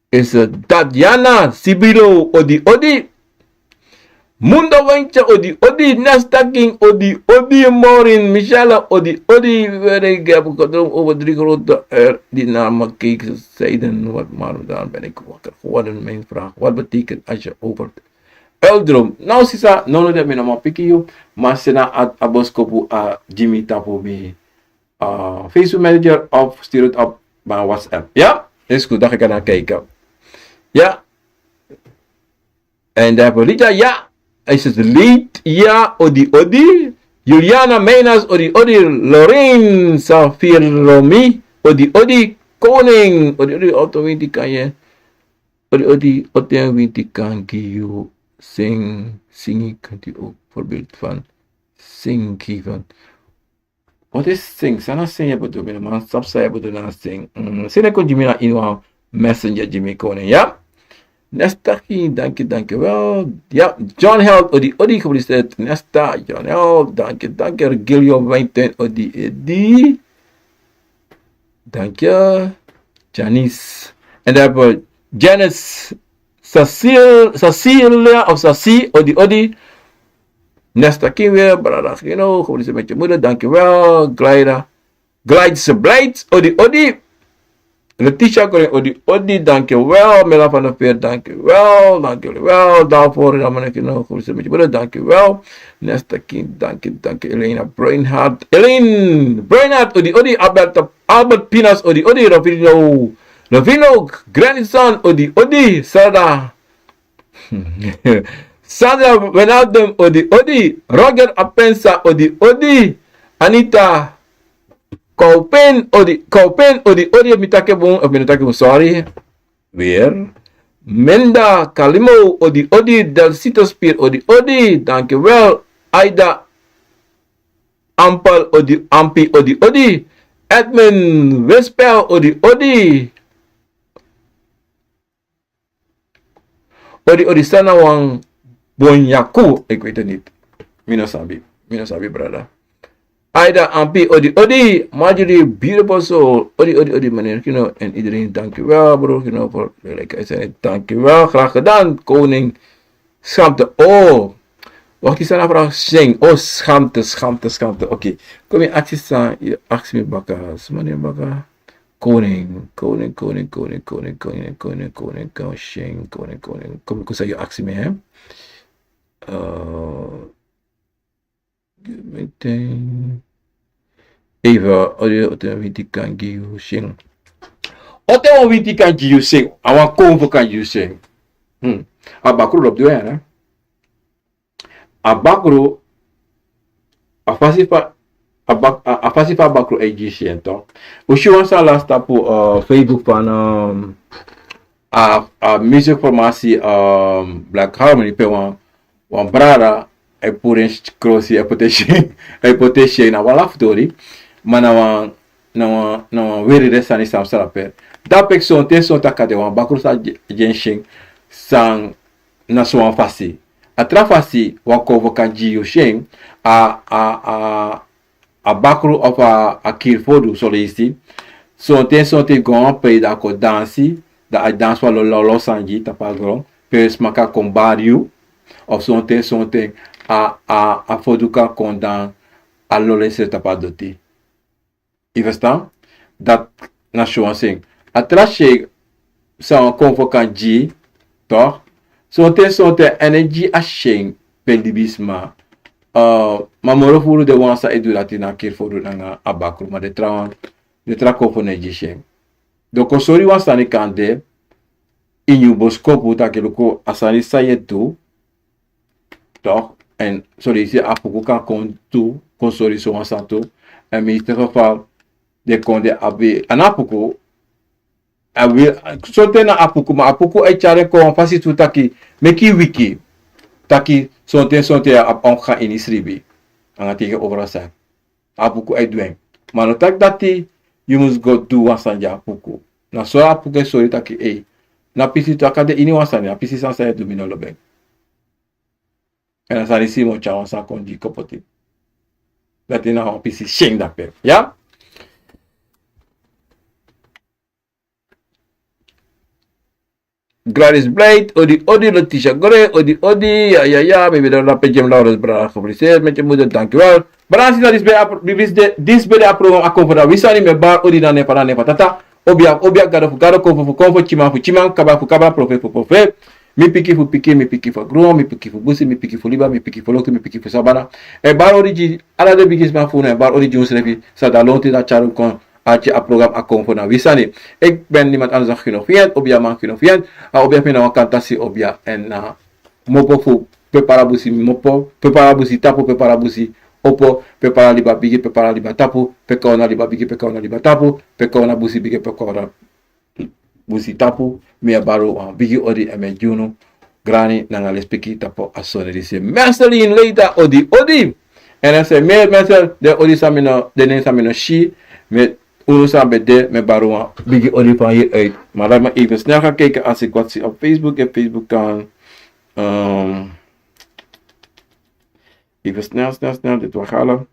is a Tatiana Sibilo, odi odi. Mundo Wentje, odi odi. Nesta King, odi odi. Maureen Michelle, odi odi. Where ik heb gedroomd over drie grote R die naar me keken, zeiden: wat, maar daar ben ik wakker geworden. Mijn vraag: wat betekent als je over L drop. Now, sisa, no, no, dat mi no man piki yu. Ma seni a, a boskopu a Jimmy tapu mi, uh, Facebook Messenger of stuur het op mijn WhatsApp. Ja? Is goed, dan ga ik ernaar kijken. Ja. En dan hebben we Lydia. Ja. Is het leed? Ja, odi, odi. Juliana Meinas, odi, odi. Lorraine Safiromi, odi, odi. Koning, odi, odi. Auto winti kan je. Odi, odi, oten winti kan gi yu sing, singi kan di ook voorbeeld van sing geven. Wat is sing? Sana sing ya bedoel, mi no man sabi san ya bedoel na sing. Mm, seni kon gi mi na ini wan messenger gi mi koning, ya. Nesta King, danki, danki wel. Ya, John Held, odi, odi, gefeliciteerd. Nesta, John Held, danki, danki. Regilio Weinstein, odi, odi. Dank je, Janice. En dan hebben we Janice, Cecil, Cecilia of Saci, odi, odi. Nesta King weer, brada Gino, gefeliciteerd met je moeder, dankjewel. Glyda, Glyde Blijd, odi, odi. Letitia Koring, odi, odi, dankjewel. Mela van der Veer, dankjewel, dankjewel. Daarvoor, dan ben ik nog, gefeliciteerd met je moeder, dankjewel. Nesta King, dank je, dank je. Elena Breinhardt, Elaine Breinhardt, odi, odi. Albert, Albert Pinas, odi, odi. Rafino, Rafino Grandison, odi, odi. Sandra, Sandra Wijnaldum, odi, odi. Roger Apensa, odi, odi. Anita Kaupen, odi, Kaupen, odi, odi. Mi taki bun, of mi no taki bun, sorry. Weer. Menda Kalimo, odi, odi. Dalsita Spier, odi, odi. Dankjewel. Aida Ampel, odi, Ampi, odi, odi. Edmund Wespel, odi, odi. Odi, odi, san na wan bonyaku, ik weet het niet. Mi no sabi, mi no sabi, brada. Aida Ampi, odi, odi. Marjorie, beautiful soul. Odi, odi, odi, meneer Kino. En iedereen, dankjewel, broer Kino, voor de gelijkheid. Dankjewel, graag gedaan, koning. Schaamte. Oh, wacht, is er een vraag? Sing. Oh, schaamte, schaamte, schaamte. Oké. Kom je aksi san, je aksi mi baka. Sumani baka. Koning, koning, koning, koning, koning, koning, koning, koning, koning, koning, koning. Kom, kom, sa je aksi mi, hè? Eh, Meteen. Even, odi, odi, winti kan gi yu sing. Odi, wan winti kan gi yu sing. A wan konfo kan gi yu sing. Hmm. A bakru lobi du en, hè? A bakru, a fasi fa, a bak-, a, a fasi fa a bakru e gi yu sing, toch? Un si wan sani last tapu, eh, Facebook van, ehm, a, a muziekformatie, ehm, Black Harmony, pe wan wan brada, a e puru en krosi, a e poti en syen, a e poti en syen na wan lafu tori, ma na wan, na wan, na wan weri den sani san psa drape. Drape sonten, sonten a kan de wan bakru san gi, gi en syen, san na so wan fasi. A tra fasi, wan konfo kan gi yu syen, a, a, a, a bakru of a, a kiri fodu, son leisi. Sonten, sonten go a wan prei dan a kon dansi, dan a dansi wan lolo, lolo sani gi yu tapu a gron, pe sma kan kon bari yu, of sonten, sonten a, a, a fodu kan kon dan a lolo srefi tapu a doti. Yu ferstan? Dati na syon syen. A tra syen san wan konfo kan gi yu, toch? Sonten, sonten a no e gi a syen pe libisma. Eh, ma moro furu den wan san e du dati na kiri fodu nanga a bakru, ma den tra wan, den tra konfo no e gi syen. Den kon sori wan sani kande ini yu boskopu taki luku a sani san yu e du, toch? En son leisi a puku kan kon tu, kon sori so wan sani tu. En meeste geval den kon de abi, a no a puku, a wi, sonten na a puku, ma a puku e tyari en kon wan fasi tu taki meki yu wiki. Taki sonten, sonten a abi ongegaan ini sribi. Nanga teken over a sani. A puku e du en. Ma no taki dati yu mus go du wan sani gi a puku. Na so a puku e sori taki, ei, na pisi tu a kan de ini wan sani, a pisi san san yu e du mi no lobi en. En a sani si mi o tyari wan sani kon gi yu kon poti. Dati na wan pisi syen drape. Ya? Gladys Blight, odi, odi, Letitia Gray, odi, odi, ya, ya, ya, mi ben de na page mi, Laurens, brada, gefeliciteerd met je moeder, dankjewel. Brada, sisa, disi ben de a pro-, disi ben de, disi ben de a program Akomfo na Wi Sani, mi e bari odi na nen fu, na nen fu Tata. Obia, obia, gado fu gado, konfo fu konfo, tyiman fu tyiman, kabra fu kabra, profeti fu profeti. Mi pikin fu pikin, mi pikin fu gron, mi pikin fu busi, mi pikin fu liba, mi pikin fu loktu, mi pikin fu sabana. E bari odi gi ala den bigisma fu unu, e bari odi gi unsrefi, san de a lontu di a tyari un kon arki a program Akomfo na Wi Sani. Ik ben niemand anders dan Gino Fient, obia man Gino Fient. A obia fu mi na wan kantasi obia. En, eh, mopo fu pe para busi mopo, pe para busi tapu, pe para busi opo, pe para liba bigi, pe para liba tapu, pe kawna liba bigi, pe kawna liba tapu, pe kawna busi bigi, pe kawna busi tapu. Mi e bari wan bigi odi, en mi e gi unu grani nanga lespeki tapu a soni disi. Marceline Leita, odi, odi. En a se mi e, Marcel, den odi san mi no, den nen san mi no si, mi e, unu san ben de, mi e bari wan bigi odi van hieruit. Maar laat me even snel gaan kijken als ik wat zie op Facebook. En Facebook kan, ehm, even snel, snel, snel dit we halen.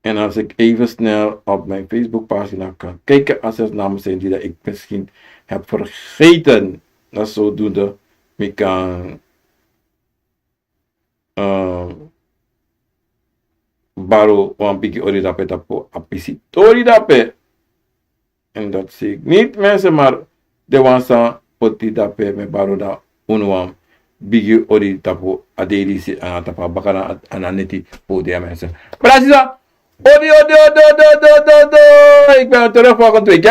En als ik even snel op mijn Facebookpagina kan kijken, als er namen zijn die dat ik misschien heb vergeten, dan zodoende ik kan, eh, bari wan bigi odi drape tapu a pisi tori drape. En dat zie ik niet, mensen, maar den wan san poti drape, mi e bari unu wan bigi odi tapu a dei disi, a tapu a bakana, a na neti fu den, mensen. Brada, sisa, odi, odi, odi. Ik ben er terug volgende week, ja?